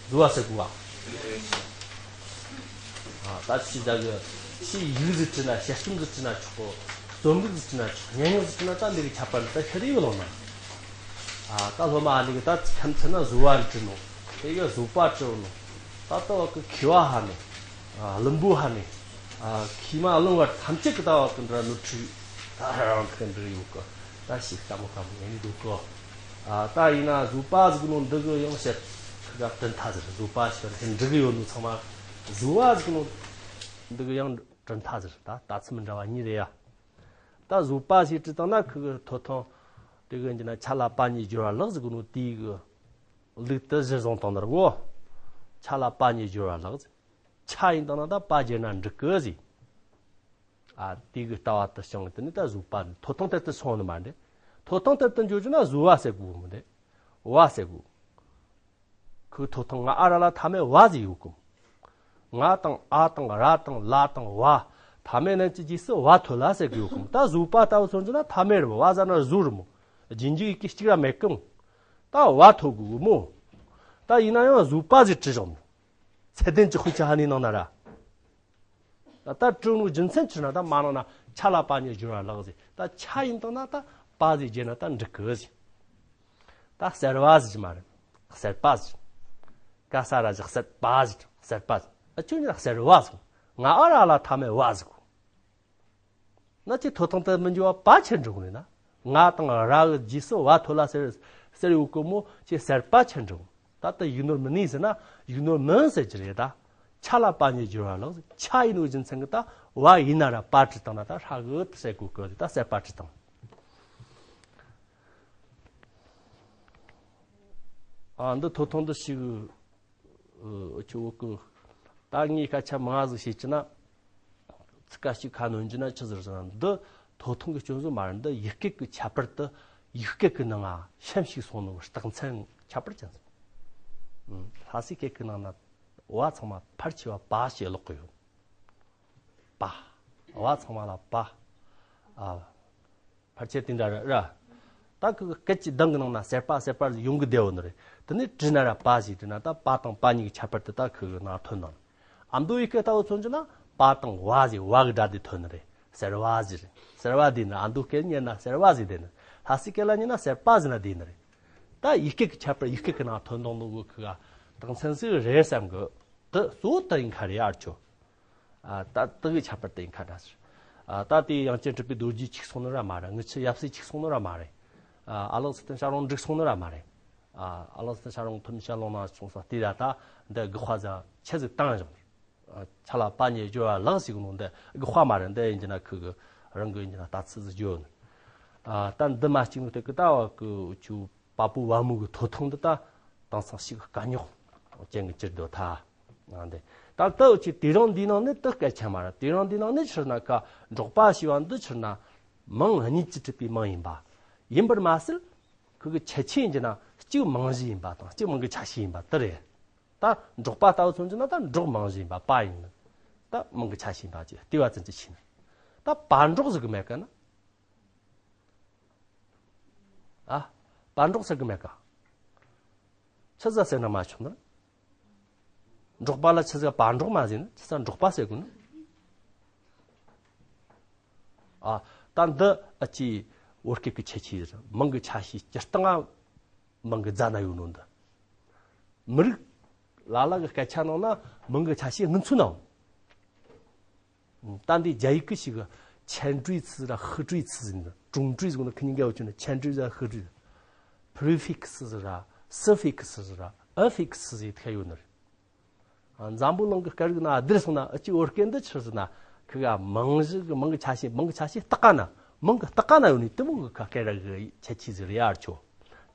བཟོ་བ་ཟེར་དགོས་བ། ཨ་ད་ཅི་ད་གི་ཅི་ཡིག་ཟིག་བྲིས་ན། ཞལ་གསུམ་ཟིག་བྲིས་ན་ཆོག་གོ། རྩོམ་རིག་ཟིག་བྲིས་ན་ཆོག་སྙན་ངག་ཟིག་བྲིས་ན་ད་འདི་གི་ཁྱད་པར་འདི་ད་ཤེས་རེ་ཡོད་ལོ་ན། ཨ་ད་སློབ་མ་ཨ་ནི་གི་ད་ཁམས་ཚན་ན་བཟོ་བ་བྲིས་ནོ། དེ་གི་བཟོ་པ་བྲིས་ནོ། ད་ལྟ་བ་གི་མཁས་པ་ཧ་ནི། ཨ་བླུན་པོ་ཧ་ནི། ཨ་མཁས་མ་བླུན་པ་ཐམས་ཅད་གི་ད་བ་གི་འདྲ་ནོར་འཁྲུལ་ད་རང་གི་འདྲ་ཡོད་གི། ད་ཞིག་ལྟ་མོ་ལྟ་མོ་ཡིན་འདུག་གོ། ཨ་ད་ཡིན་ན་བཟོད་པ་ཟིག་ནོ་འདི་གི་ཡང་བཤད་ཁི་ག་བསྟན་ཐ་ཟེར། བཟོད་པ་ཞིག་ལ་འདི་གི་ཡོད་ནོ་ཚང་མ་བཟོད་པ་ཟིག་ནོ་འདི་གི་ཡང་བསྟན་ཐ་ཟེར། ད་ད་ཚི་མི་འདྲ་བ་གཉིས་རེད་ཡ། ད་བཟོད་པ་ཞིག་བྲིས་བཏང་ན་ཁི་གི་ཐོ་ཐང་དེ་གི་འདི་ན་ཆ་ལ་པ་ཉིད་སྦྱོར་བ་ལགས་ཟིག་ནོ་དེའི་གི་ལུགས་དེ་གཞིར་བཟུང་བཏང་ནོ་གོ། ཆ་ལ་པ་ཉིད་སྦྱོར་བ་ལགས། ཆ་ཡིན་བཏང་ན་ད་པ་བརྗེས་ན་འགྲིག་གི་ཟིག། ཨ་དེ་གི་ལྟ་བ་དུ་བྱུང་དེ་ནི་ད་བཟོད་པ་ཐོ་ཐང་དེ་དུ་སོང་ནི་མ་འདྲེ། ཐོ་ཐང་དེ་དུ་འཇོག་རྒྱུ་ན་བཟོད་པ་ཟེར་དགོས་མི་འདྲེ། བ་ཟེར་དགོས། ཁོའི་ཐོ་ཐང་ང་ཨ་ར་ལ་མཐའ་མེད་བ་ཟིག་ཡོད་གོ། ང་དང་ཨ་དང་ར་དང་ལ་དང་བ། མཐའ་མེད་རྣམས་ཀྱི་རྗེས་སུ་བ་ཐོ་ལ་ཟེར་གི་ཡོད་གོ། ད་བཟོད་པ་ལྟ་བུ་མཚོན་རྒྱུ་ན་མཐའ་མེད་རེད་མོ། བ་ཟ་ན་བཟོད་རེད་མོ། རྗེས་འཇུག་ཡི་གེ་གཅིག་ར་མེད་གི་མོ། ད་བ་ཐོ་དགོས་གི་མོ། ད་ཡིན་ན་ཡང་བཟོད་པ་ཟིག་བྲིས་བཞག་མོ། ཚད་ལྡན་གྱི་དཔེ་ཆ་ཧ་ནི་ནང་ན་ར། ད་ད་སྤྲོ་ནོ་རྒྱུ་མཚན་ཆི་ན་ད་མ་ནང་ན་ཆ་ལ་པ་ཉིད་སྦྱོར་བ་ལགས་ཟེར། ད་ཆ་ཡིན་བཏང་ན་ད་པ་ཟིག་བརྗེས་ན་ད་འགྲིག་གི་ཟེར། ད་གསལ་བ་ཟེར་གྱི་མ་རེད། གསལ་པ་ཟེར། ཀ་ས་ར་ཟེར་གསལ་པ་ཟེར། གསལ་པ་ཟེར། ཨ་ཁྱོད་ཉིད་གསལ་བ་ཟེར། ང་ཨ་ར་ལ་མཐའ་མེད་བ་ཟེར་གོ། ན་ཁྱེད་ཐོ་ཐང་དུ་མི་འཇོག་པ་ཆི་འགྲོ་ནི་ན། ང་དང་ར་གི་རྗེས་སུ་བ་ཐོ་ལ་ཟེར་ཟེར་ཡོད་གོ་མོ། ཁྱེད་གསལ་པ་ཆི་འགྲོ། ད་ལྟ་ཡིག་ནོར་མི་ནུས་ཟེར་ན་ཡིག་ནོར་མིན་ཟེར་གྱི་རེད་ད། ཆ་ལ་པ་ཉིད་སྦྱོར་བ་ལགས། ཆ་ཡིན་ནོ་རྒྱུ་མཚན་གི་ད་བ་ཡིན་ན་ར་པ་བྲིས་བཏང་ན་ད་ཧྲ་གི་ཟེར་གོ་གི་རེད། ད་གསལ་པ་བྲིས་བཏང་། ཨ་འདི་ཐོ་ཐང་འདི་ཞིག་ཨ་ཆོ་བོ་གི། ད་ངས་སྐད་ཆ་མང་ཟིག་བཤད་ཀྱི་ན། ཚིག་ཁ་ཞིག་ཁ་ནོན་གྱི་ན་ཆི་ཟེར་ཟེར་ན། འདི་ཐོ་ཐང་གི་སྐྱོན་བཟོ་མ་རེད། འདི་ཡིག་སྐད་ཀྱི་ཁྱད་པར་དུ་ཡིག་སྐད་ཀྱི་ནང་ང་ཤན་ཞིག་སོང་ནོ་རྟགས་མཚན་ཁྱད་པར་ཅན་ཟིག། ལྷ་སའི་སྐད་ཀྱི་ནང་ན་བ་ཚང་མ་ཕལ་ཆེ་བ་པ་ཞེས་ཀློག་གི་ཡོད། པ། བ་ཚང་མ་ལ་པ། ཨ། ཕལ་ཆེར་དེ་འདྲ་རེད་ར། ད་ཁི་གི་སྐད་ཀྱི་གདངས་ཀྱི་ནང་ན་གསལ་པ་གསལ་པ་ཡོང་གི་བསྡད་ཡོད་ནི་རེད། དེ་ནས་བྲིས་ན་ར་པ་ཞིག་བྲིས་ན་ད་པ་དང་པ་གཉིས་ཀྱི་ཁྱད་པར་དེ་ད་ཁི་གི་ནང་ཐོན་ནོ། ཨ་མདོ་ཡི་སྐད་ལྟ་བུ་མཚོན་རྒྱུ་ན་པ་དང་བ་ཞིག་བ་གི་སྒྲ་དེ་ཐོན་ནི་རེད། གསལ་བ་ཞིག་རེད། གསལ་བ་དེ་ནི་ཨ་མདོ་སྐད་ཉན་ན་གསལ་བ་ཞིག་དེ་ནི། ལྷ་སའི་སྐད་ལ་ཉན་ན་གསལ་པ་ཟེར་ན་དེ་ནི་རེད། ད་ཡིག་སྐད་ཀྱི་ཁྱད་པར་ཡིག་སྐད་ཀྱི་ནང་ཐོན་དང་ནོ་གི་ཁི་ག་རྟགས་མཚན་ཟིག་རེད་བསམ་གི། དེ་གཙོ་བོ་དེ་ཡིན་ཁ་རེད་ཨར་ཆོ། ཨ་ད་དེ་གི་ཁྱད་པར་དེ་ཡིན་ཁ་འདྲ་ཟེར། ཨ་ད་དེ་དབྱངས་ཅན་གྲུབ་པའི་རྡོ་རྗེ་གཅིག་སོང་ནི་ར་མ་རེད། དངུལ་ཆུ་ཡབ་སྲས་གཅིག་སོང་ནི་ར་མ་རེད། ཨ་ཨ་ལགས་ཚུལ་ཁྲིམས་བྱ་རུང་འགྲིག་སོང་ནི་ར་མ་རེད། ཨ་ཨ་ལགས་ཚུལ་ཁྲིམས་བྱ་རུང་ཐུམ་ཤ་ལོང་ན་སོང་ས་དེ་ར་ད་འདི་དགག་པ་ཟ་ཆེ་ཟིག་བཏང་བཞག་ནས། ཨ་ཆ་ལ་པ་ཉིད་སྦྱོར་བ་ལགས་ཟིག་ནོ་འདི་དགག་པ་མ་རེད། འདི་ཡིན་གྱི་ན་ཁི་གི་རང་གི་ཡིན་གྱི་ན་ལྟ་ཚུལ་ཟིག་བརྗོད་ནི། ཨ་ད་འདི་མ་གཅིག་ནོ་དེ་གི་ད་བ་གི་ཆུ། པ་པོ་བ་མོ་གི་ཐོ་ཐང་འདི་ད་དེང་སང་ཞིག་དཀའ་རྙོག་ཅན་གྱི་གྱུར་འདུག་ཐ། ང་འདི་ད་ལྟ་འུ་ཅི་དེ་རིང་འདི་ནང་ནི་དེ་སྐད་ཆ་མ་རེད། དེ་རིང་འདི་ནང་ནི་ཕྱིར་ན་ཀ་འབྲོག་པ་ཞེས་པ་འདི་ཕྱིར་ན་མིང་གཉིས་ཀྱིས་གྲུབ་པའི་མིང་ཡིན་པ། ཡིན་པར་མ་ཟད་ཁོ་གི་ཁྱད་ཆོས་ཡིན་གྱི་ན་གཅིག་མིང་གཞི་ཡིན་པ་དང་གཅིག་མིང་གི་ཆ་ཤས་ཡིན་པ་དེ་རེད། ད་འབྲོག་པ་ལྟ་བུ་མཚོན་གྱི་ན་ད་འབྲོག་མིང་གཞི་ཡིན་པ་པ་ཡིན། ད་མིང་གི་ཆ་ཤས་ཡིན་པ་ཅིག་ལྟེ་བ་ཙམ་གྱི་ཆེ་ནི། ད་པ་འབྲོག་ཟེར་གི་མེད་ཀ་ན། ཨ། པ་འབྲོག་ཟེར་གི་མེད་ཀ། ཆི་ཟ་ཟེར་ན་མ་ཆོག་ནི། འབྲོག་པ་ལ་ཆི་ཟ་པ་འབྲོག་མ་ཟེར་ནི། ཆི་ཟ་འབྲོག་པ་ཟེར་གི་ནི། ཨ། ད་འདི་ཨ་ཅི་བོད་སྐད་ཀྱི་ཁྱད་ཆོས་རེད། མིང་གི་ཆ་ཤས་སྤྱིར་བཏང་མིང་གི་རྫ་ན་ཡོད་ནོ་འདི། མི་རིགས་ལ་ལ་གི་སྐད་ཆ་ནང་ན་མིང་གི་ཆ་ཤས་སྔོན་ཚུད་ནའང་། ད་འདི་རྒྱ་ཡིག་གི་ཞིག་ཆེན་ཀྲུའི་ཚི་ར་ཧི་ཀྲུའི་ཚི་ཟིན་ཀྲུང་ཀྲུའི་ཟིན་ཁི་ཉིན་གའི་བ་ཆུ་ནི་ཆེན་ཀྲུའི་ཟ་ཧི་ཀྲུའི། པྲི་ཕིག་སི་ཟི་ར་སི་ཕིག་སི་ཟི་ར་ཨ་ཕིག་སི་ཟི་ཐ་ཡོད་ནི་རེད། འཛམ་བུ་གླིང་གི་སྐད་རིགས་ན་བསྡུར་སོང་ན་ཨ་ཅི་བོད་སྐད་འདི་ཆི་ཟེར་ན་ཁི་ག་མིང་གཞི་གི་མིང་གི་ཆ་ཤས་མིང་གི་ཆ་ཤས་སྟག་ཀ་ན་མིང་གི་སྟག་ཀ་ན་ཡོད་ནི་དེ་མོ་གི་ཁ་སྐད་ར་གི་ཁྱད་ཆོས་ཟིག་རེད་ཡར་ཆོ།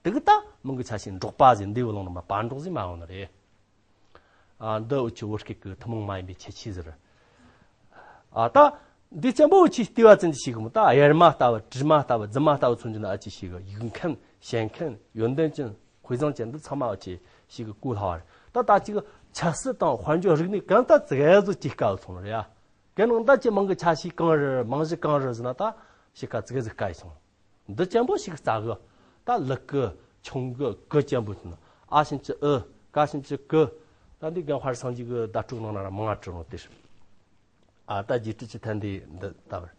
དེ་གི་ད་མིང་གི་ཆ་ཤས་འབྲོག་པ་ཟིག་འདི་བུ་ལོང་ནི་མ་པ་འབྲོག་ཟིག་མ་ཡོང་ནི་རེད། ཨ་འདི་འུ་ཆོ་བོད་སྐད་ཀྱི་ཐུན་མོང་མ་ཡིན་པའི་ཁྱད་ཆོས་ཟེར། ཨ་ད་འདི་ཅན་པོ་འུ་ཆོས་ལྟེ་བ་ཙམ་གྱིས་ཤེས་གི་མོ། ད་གཡེར་མ་ལྟ་བུ་དྲི་མ་ལྟ་བུ་རྫུན་མ་ལྟ་བུ་མཚོན་རྒྱུ་ན་ཨ་ཅི་ཤེས་གི། ཡིག་མཁན་ཞེན་མཁན་ཡོན་ཏན་ཅན་དཔེ་བཟང་ཅན་འདི་ཚང་མ་འུ་ཆོས་ཤེས་གི་གོ་སླ་བ་རེད། ད་ད་ཅིག་ཆབ་སྲིད་དང་དཔལ་འབྱོར་རིག་གནས་གང་ལྟར་ཙི་གེ་ཟིག་ཅིག་དཀའ་བ་སོང་རེད་ཡ། གལ་ནང་ད་ཅི་མིང་གི་ཆ་ཤས་གང་རེད་མིང་གཞི་གང་རེད་ཟེར་ན་ད་ཤེས་ཀ་ཙི་གེ་ཟིག་དཀའ་ཡི་སོང་། འདི་ཅན་པོ་ཞིག་རྩ་གི། ད་ལི་ཀི་ཆུང་གི་གི་ཅན་པོ་ཡིན། ཨ་ཞིམ་གྱི་ཨི་ཀ་ཞིམ་གྱི་ཀི། ད་འདི་རྒན་དཔལ་སངས་རྒྱས་ཀྱི་བརྡ་སྤྲོད་ནང་ན་ར་མང་ང་བྲིས་རུང་དེ་རེད། ཨ་ད་རྗེས་དྲི་ཅི་ཐན་འདི་འདི་ལྟ་བར།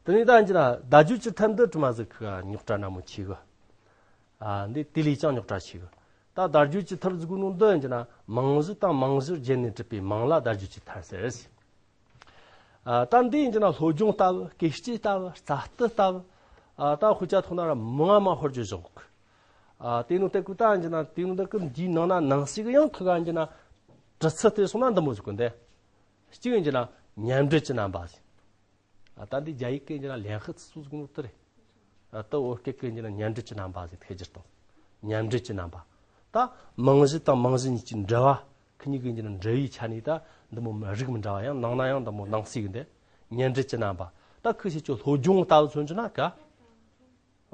དེ་ནས་ད་འཇི་ན་བརྡ་བརྗོད་ཀྱི་ཐད་འདི་དྲི་མ་ཟིག་གི་རྙོག་དྲ་ན་མོ་ཆེ་གི། ཨ་འདི་དེ་ལས་ཀྱང་རྙོག་དྲ་ཆེ་གི། ད་བརྡ་བརྗོད་ཀྱི་ཐད་ཟིག་གི་ནང་འདི་འཇི་ན་མིང་གཞི་དང་མིང་གཞིར་བརྗེས་ནས་གྲུབ་པའི་མིང་ལ་བརྡ་བརྗོད་ཀྱི་ཐད་ཟེར། ཨ་ད་འདི་ཡིན་གྱི་ན་སློབ་སྦྱོང་ལྟ་བུ་སྐད་ཆ་ལྟ་བུ་རྩ་ལྟ་ལྟ་བུ། ཨ་ད་དཔེ་ཆ་ཐོག་ན་ར་མང་མ་ཧོར་རྒྱུ་བཞག་གི། ཨ་དེ་ནོ་དེ་ཀུ་ད་ཡིན་གྱི་ན་དེ་ནོ་དེ་ཀུ་འདིའི་ནང་ན་ནང་གསེས་ཀྱི་ཡང་ཁི་ག་ཡིན་གྱི་ན་དྲི་ཚིལ་དེ་སོང་ན་འདི་མོ་ཟིག་གི་འདི། གཅིག་ཡིན་གྱི་ན་མཉམ་འབྲེལ་གྱི་རྣམ་པ་ཟིག། ཨ་ད་འདི་རྒྱ་ཡིག་གི་ཡིན་གྱི་ན་ལན་ཧི་ཚི་སུ་ཟིག་ནོ་དེ་རེད། ཨ་ད་བོད་སྐད་གི་ཡིན་གྱི་ན་མཉམ་འབྲེལ་གྱི་རྣམ་པ་ཟིག་ཐེ་ཇིར་དང་། མཉམ་འབྲེལ་གྱི་རྣམ་པ། ད་རྨང་གཞི་དང་རྨང་གཞི་གཉིས་ཀྱི་འབྲེལ་བ། ཁི་གཉིས་ཀྱི་འབྲེལ་བའི་ཆ་ནས་ད་འདི་མོ་རིགས་མི་འདྲ་བ་ཡང་ནང་ན་ཡང་འདི་མོ་ནང་གསེས་ཀྱི་འདི་མཉམ་འབྲེལ་གྱི་རྣམ་པ། ད་ཁི་ཤེས་ཀྱི་ལྷོ་ལྗོངས་ལྟ་བུ་མཚོན་གྱི་ན་ག་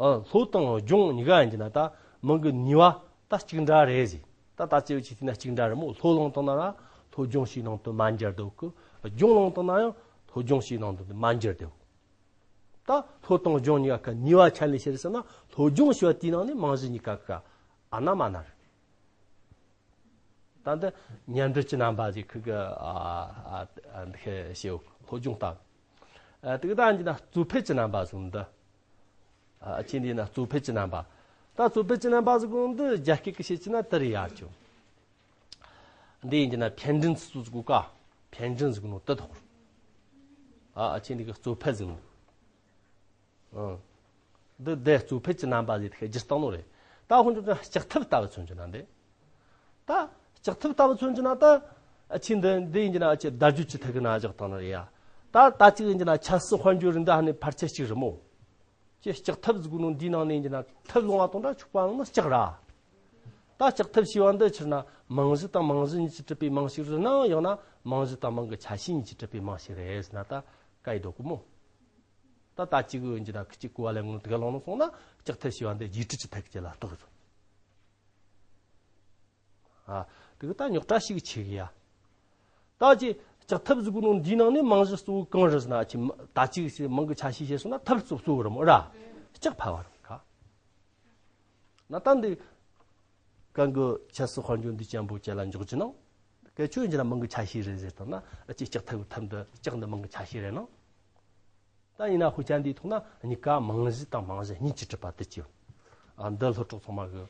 ཨ་ལྷོ་དང་ལྗོངས་གཉིས་ཀ་ཡིན་གྱི་ན་ད་མིང་གི་ནུས་པ་ད་གཅིག་འདྲ་རེད་ཟེར། ད་ད་ཅི་བྱས་ན་གཅིག་འདྲ་རེད་མོ། ལྷོ་ལུང་དང་ན་ར་ལྷོ་ལྗོངས་ཞེས་ནང་དུ་མ་འགྱུར་འདུག་གི། ལྗོངས་ལུང་དང་ན་ཡང་ལྷོ་ལྗོངས་ཞེས་ནང་དུ་མ་འགྱུར་འདུག། ད་ལྷོ་དང་ལྗོངས་གཉིས་ཀ་ནུས་པ་ཆ་ནས་བཤད་ཟེར་ན་ལྷོ་ལྗོངས་ཞེས་པ་དེའི་ནང་ནས་རྨང་གཞི་གཉིས་ཀ་ག་ཨ་ན་མ་ན་རེད། ད་འདི་མཉམ་འབྲེལ་གྱི་རྣམ་པ་ཞིག་ཁུ་གི་ཨ་ཨ་ཨ་འདི་ཤེས་ཤེས་ལྷོ་ལྗོངས་ལྟ། ཨ་དེ་གི་ད་འདི་ན་གཙོ་ཕལ་གྱི་རྣམ་པ་ཟུང་འདི། ཨ་ཅི་འདི་ན་གཙོ་ཕལ་གྱི་རྣམ་པ། ད་གཙོ་ཕལ་གྱི་རྣམ་པ་ཟིག་འདི་རྒྱ་སྐད་ཀྱི་བཤད་ཀྱི་ན་དེ་རེད་ཡར་ཅུ། འདི་ཡིན་གྱི་ན་འཕྲལ་འཕྲིན་ཚིག་ཟིག་གོ་ཀ། འཕྲལ་འཕྲིན་ཟིག་ནོ་དེ་ཐོག། ཨ་ཨ་ཅི་འདི་གི་གཙོ་ཕལ་ཟིག་ནོ། ཨང་། འདི་དེ་གཙོ་ཕལ་གྱི་རྣམ་པ་ཟིག་ཐེ་ཇིར་བཏང་ནོ་རེད། ད་ཁོང་ཚོ་ཀྱང་ལྕགས་ཐབ་ལྟ་བུ་མཚོན་གྱི་ན་འདི། ད་ལྕགས་ཐབ་ལྟ་བུ་མཚོན་གྱི་ན་ད་ཨ་ཆི་འདི་འདི་ཡིན་གྱི་ན་ཨ་ཆི་བརྡ་བརྒྱུད་ཀྱི་ཐད་ཀྱི་ན་བཞག་བཏང་ནོ་རེད་ཡ། ད་ད་ཅིག་ཡིན་གྱི་ན་ཆབ་སྲིད་དཔལ་འབྱོར་རིག་འདི་ཧ་ནི་ཕལ་ཆེར་གཅིག་རེད་མོ། ཅི་ལྕགས་ཐབ་ཟིག་ནོ་འདིའི་ནང་ནས་ཡིན་གྱི་ན་ཐབ་ལོང་བ་དང་འདྲ་ཆུག་པ་ནང་ན་ལྕགས་ར། ད་ལྕགས་ཐབ་ཞེས་པ་འདི་ཕྱིར་ན་རྨང་གཞི་དང་རྨང་གཞི་གཉིས་ཀྱིས་གྲུབ་པའི་རྨང་ཞིག་རེད་ན་ཡང་ན་རྨང་གཞི་དང་རྨང་གི་ཆ་ཤས་གཉིས་ཀྱིས་གྲུབ་པའི་རྨང་ཞིག་རེད་ཟེར་ན་ད་ག་ཡི་འདོད་གི་མོ། ད་ད་ཅིག་འོན་གྱི་ད་ཁི་ཅིག་གོ་བ་ལེན་ངོ་དེ་ག་ལོང་ལོང་སོང་ན་ལྕགས་ཐབ་ཞེས་པ་འདི་རྒྱས་བསྡུས་ཀྱི་ཐད་ཀྱི་ལ་གཏོགས་སོང་། ཨ་དེ་གི་ད་རྙོག་དྲ་ཞིག་ཆེ་གི་ཡ། ད་ཅི་ལྕགས་ཐབ་ཟིག་གོ་ནོ་འདིའི་ནང་ནས་རྨང་གཞི་གཙོ་བོ་གང་རེད་ཟེར་ན་ཅི་ད་ཅིག་ཞིག་རྨང་གི་ཆ་ཤས་བཤད་སོང་ན་ཐབ་གཙོ་གཙོ་བོ་རེད་མོ་ར། ལྕགས་ཕལ་བ་རེད་ཁ། ན་ད་འདི་གང་གི་ཆབ་སྲིད་དཔལ་འབྱོར་འདི་ཅན་པོ་ཅན་ལ་འཇོག་རྒྱུ་ནང་། སྐད་ཆོས་ཡིན་གྱི་ན་རྨང་གི་ཆ་ཤས་རེད་ཟེར་དང་ན་ཨ་ཅེ་ལྕགས་ཐབ་ཐབ་འདི་ལྕགས་འདི་རྨང་གི་ཆ་ཤས་རེད་ནང་། ད་ཡིན་ན་དཔེ་ཆ་འདིའི་ཐོག་ན་གཉིས་ཀ་རྨང་གཞི་དང་རྨང་གཞི་གཉིས་ཀྱིས་གྲུབ་པ་དེ་ཅི། ཨ་འདི་སློབ་གྲོགས་ཚང་མ་གི་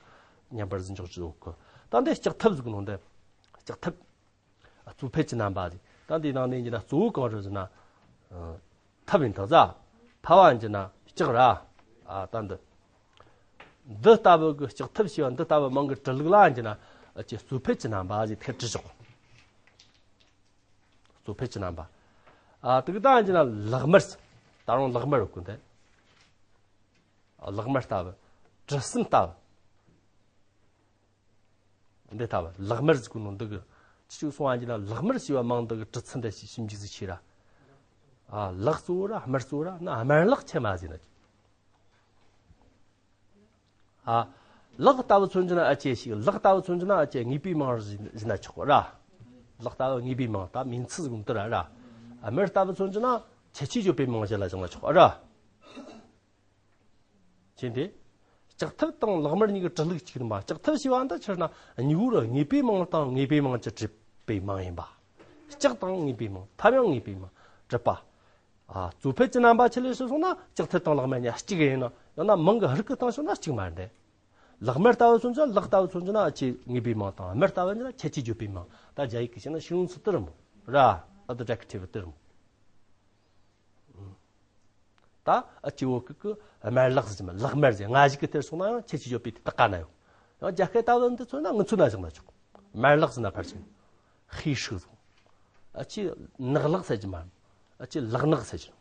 མཉམ་པར་ཟིན་འཇོག་རྒྱུ་ཡོད་གི། ད་འདི་ལྕགས་ཐབ་ཟིག་ནང་འདི་ལྕགས་ཐབ། གཙོ་ཕལ་གྱི་རྣམ་པ་རེད། ད་འདི་ནང་ནས་ཡིན་ན་གཙོ་བོ་གང་རེད་ཟེར་ན། ཐབ་ཡིན་ད་ཟ། ཕལ་བ་ཡིན་གྱི་ན་ལྕགས་ར། ཨ་ད་འདི། འདི་ལྟ་བུ་གི་ལྕགས་ཐབ་ཞེས་པ་འདི་ལྟ་བུ་མིང་གི་གྲུ་ལུགས་ལ་ཡིན་གྱི་ན་ཨ་ཅེ་གཙོ་ཕལ་གྱི་རྣམ་པ་ཞེས་ཐད་བྲིས་ཆོག། གཙོ་ཕལ་གྱི་རྣམ་པ། ཨ་དེ་གི་ད་ཡིན་གྱི་ན་ལག་དམར། ད་རུང་ལག་དམར་ཡོད་གི་འདི། ལག་དམར་ལྟ་བུ། གྲུ་གསུམ་ལྟ་བུ། འདི་ལྟ་བུ་ལག་དམར་ཟེར་གོ་ནོ་འདི་གི་ཅི་ཞིག་གསུང་བ་ཡིན་ན་ལག་དམར་ཞེས་པ་མིང་འདི་གི་གྲུ་ཚུལ་འདྲ་ཞིག་ཞིབ་འཇུག་ཟིག་བྱས་ར། ཨ་ལག་གཙོ་བོ་ར་དམར་གཙོ་བོ་ར་ན་དམར་ལག་ཆེ་མ་ཟེར་ན། ཨ་ལག་ལྟ་བུ་མཚོན་གྱི་ན་ཨ་ཅེ་ཞིག་ལག་ལྟ་བུ་མཚོན་གྱི་ན་ཨ་ཅེ་ངེས་པའི་མིང་ཟེར་ན་ཆོག་ར། ལག་ལྟ་བུ་ངེས་པའི་མིང་ད་མིང་ཚིག་ཟིག་འདི་ར་ར། དམར་ལྟ་བུ་མཚོན་གྱི་ན་ཁྱད་ཆོས་བརྗོད་པའི་མིང་ཞིག་ལ་བྱུང་ན་ཆོག་ར། ཅི་འདི། ལྕགས་ཐབ་དང་ལག་དམར་གཉིས་ཀྱི་གྲུ་ལུགས་གཅིག་ཡིན་པ། ལྕགས་ཐབ་ཞེས་པ་འདི་ཕྱིར་ན་གཉིས་པོ་རུ་ངེས་པའི་མིང་དང་ངེས་པའི་མིང་གྱིས་གྲུབ་པའི་མིང་ཡིན་པ། ལྕགས་དང་ངེས་པའི་མིང་ཐབ་ཡང་ངེས་པའི་མིང་གྲུབ་པ། ཨ་གཙོ་ཕལ་གྱི་རྣམ་པ་ཆི་ལས་ཞེས་སོང་ན་ལྕགས་ཐབ་དང་ལག་དམར་གཉིས་གཅིག་ཡིན་ན་ཡང་ན་མིང་གི་རིགས་ཀྱི་སྟེང་ཞུགས་ན་གཅིག་མ་རེད། ལག་དམར་ལྟ་བུ་མཚོན་ཆ་ལག་ལྟ་བུ་མཚོན་ཆ་ན་ཨ་ཅེ་ངེས་པའི་མིང་དང་དམར་ལྟ་བུ་ཡིན་ན་ཁྱད་ཆོས་བརྗོད་པའི་མིང་ད་རྒྱ་ཡིག་གི་བཤད་ན་ཤིང་ཚུལ་དུ་རུ་མོ་ར། ཨ་ད་ད་ཁི་ཐེ་བུ་དུ་རུ་མོ། ད་ཨ་ཅི་བོ་ཀི་ཀི་དམར་ལག་ཟེར་མ་ལག་དམར་ཟེར་ང་ཞིག་གི་དེར་སོང་ན་ཡང་ཁྱད་ཆོས་ཡོད་པའི་དེ་དག་ག་ན་ཡོད། ཡང་རྒྱ་སྐད་ལྟ་བུ་འདི་མཚོན་ན་ངི་ཚོ་ན་བཞག་ན་ཆོག་དམར་ལག་ཟེར་ན་ཕར་ཕྱིན། ཧི་ཧྲི་ཟེར། ཨ་ཅི་ནག་ལག་ཟེར་གྱི་མ། ཨ་ཅི་ལག་ནག་ཟེར་གྱི།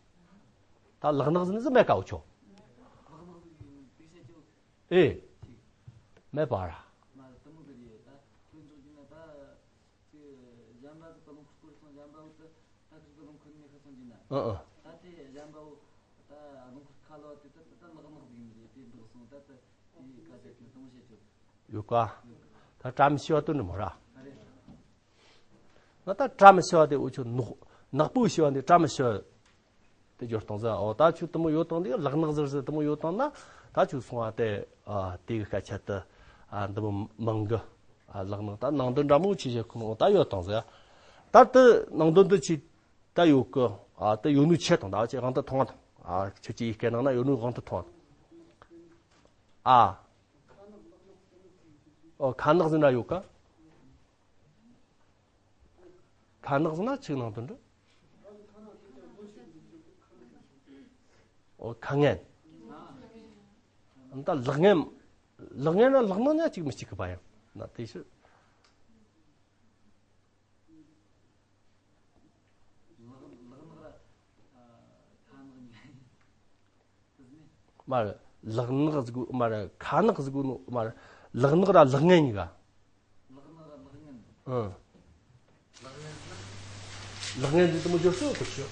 ད་ལག་ནག་ཟེར་ནི་ཟེར་མེད་ཀ་འུ་ཆོ། ཨེ། མེད་པ་ར། ཅིག་གཞན་པ་ཟིག་ག་ལུང་ཁུར་སྐོར་སོང་། གཞན་པ་བོ་དེ་ད་ཁུར་གི་ལུང་ཁུར་ནས་ཁུར་སོང་གྱི་ན། ཨ་ཨ། ད་དེ་གཞན་པ་བོ་ད་ལུང་ཁུར་ཁ་ལོ་དེ་ད་ད་ལག་ནག་ཟིག་ཡིན་ཟེར་དེ་འདུག་སོང་། ད་ད་དེ་ཀ་ཟེར་གྱི་དུང་བཤད་ཆོག་ཡོད་ཀ། ད་བཀྲ་མི་ཤིས་པ་དོན་ནི་མོ་ར། ཨ་རེ། ང་ད་བཀྲ་མི་ཤིས་པ་དེ་འུ་ཆོ་ནག་ནག་པོ་ཤིས་པ་འདི་བཀྲ་མི་ཤིས་པ། དེ་སྦྱོར་སྟངས་ཟེར། འོ་ད་ཁྱོད་དེ་མོ་ཡོད་དང་དེ་ལག་ནག་ཟེར་ཟེར་དེ་མོ་ཡོད་དང་ན་ད་ཁྱོད་སོང་བ་དེ་ཨ་དེ་གི་སྐད་ཆ་དེ་ཨ་འདི་མོ་མང་གི་ཨ་ལག་ནག་ད་ནང་དོན་འདྲ་མོ་ཆི་བྱེད་ཁོ་ནོ་ད་ཡོད་དང་ཟེར། ད་དེ་ནང་དོན་དེ་ཆི་ད་ཡོད་གི་ཨ་དེ་ཡོད་ནུ་ཆེ་དང་ད་ཆེ་གང་དུ་མཐོང་བ་དང་ཨ་ཁྱོད་ཀྱི་ཡི་སྐད་ནང་ན་ཡོད་ནུ་གང་དུ་མཐོང་བ་དང་ཨ་ཨོ་ཁ་ནག་ཟེར་ན་ཡོད་ག་ཁ་ནག་ཟེར་ན་ཆིག་ནང་དོན་འདྲ། ཨོ་ཁ་ངན། ད་ལག་ངན། ལག་ངན་ན་ལག་ནག་ཉག་གཅིག་མི་གཅིག་གི་པ་ཡང་ན་དེ་ཕྱིར། མར་ལག་ནག་ཟིག་མར་ཁ་ནག་ཟིག་ནོ་མར་ལག་ནག་ར་ལག་ངན་གཉིས་ཀ། ཨང་། ལག་ངན་འདི་དུ་མོ་འབྱོར་སོ་གོ་ཆོ།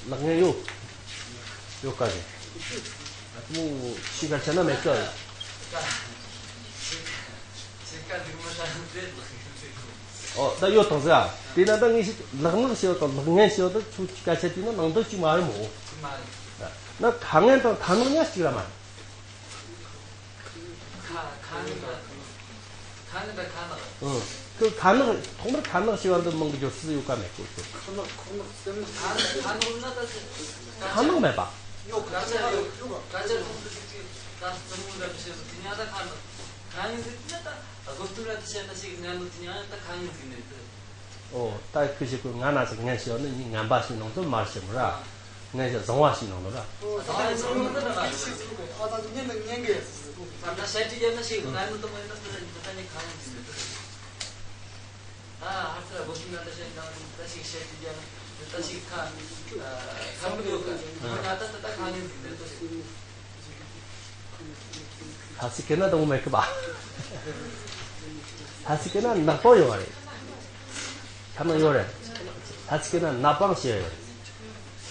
ལག་ངན་ཡོད། ཡོད་ཀ་རེད། ཨ་དུ་མོ་ཤི་ག་ཆ་ན་མེད་ཀ། ཨོ་ད་ཡོད་དང་ཟེར་ཨ། དེ་ན་ད་ངས་ཤི་ལག་ནག་ཤི་བ་དང་ལག་ངན་ཤི་བ་དང་ཆུ་ཀ་ཆ་དེ་ན་ནང་དོན་གཅིག་མ་རེད་མོ། ན་ཁ་ངན་དང་ཁ་ནག་ཉག་གཅིག་ར་མ་རེད། ཁ་ཁ་ནག་ཁ་ནག་ཁ་ནག་ཨང་། ཁོ་ཁ་ནག་ཐོག་མར་ཁ་ནག་ཞེས་པ་འདི་མང་གི་སྦྱོར་ཚུལ་ཡོད་ཀ་མེད་གོ་ཁོ། ཁ་ནག་ཁ་ནག་སེམས་ཁ་ནག་ཁ་ནག་ན་ད་ཁ་ཁ་ནག་མེད་པ། ཡོད་ཀ་ཅག་ཡོད་ཀ་ཅག་ཁོང་ཚོ་ཅིག་ཅིག་ད་སེམས་ཁ་ནག་བྱེད་སོ་དེ་ཉག་ད་ཁ་ནག་ཁ་ནག་ཟིག་ན་ད་སྒོ་སྟོན་ར་དེ་བྱས་ན་ཞིག་ང་ནུ་དེ་ཉག་ད་ཁ་ནག་ཟིག་ནས་དེ། ཨོ། ད་ཁོས་ཞིག་གོ་ང་ན་ཟིག་ངན་ཞིག་ནི་ངན་པ་ཞིག་ནང་དུ་མར་ཞིག་ར། ངན་ཞིག་བཟང་བ་ཞིག་ནང་དུ་ར། ཨ་ད་ངན་ནི་ངན་གི། ད་ད་ཤ་ཏི་རྒྱ་ན་ཞིག་ང་ནི་དུ་མ་ཡིན་ན་དུ་ད་ནི་ད་ནི་གང་ཡིན་ཟིན་ནི་དུ། ད་ཧ་ཚ་ར་སྒོ་ཤིང་ན་ད་ཤ་ཡིན་ན་ད་ཞིག་ཤ་ཏི་རྒྱ་ན་ད་ཞིག་ཁ་ཁ་མི་ཡོད་ག་ང་ད་ད་ད་གང་ཡིན་ཟིན་ནི་དུ། ལྷ་སའི་སྐད་ན་དང་པོ་མེད་གི་པ། ལྷ་སའི་སྐད་ན་ནག་པང་ཡོད་པ་རེད། ཁ་ནང་ཡོད་རེད། ལྷ་སའི་སྐད་ན་ནག་པང་ཞེས་ཡོད་རེད།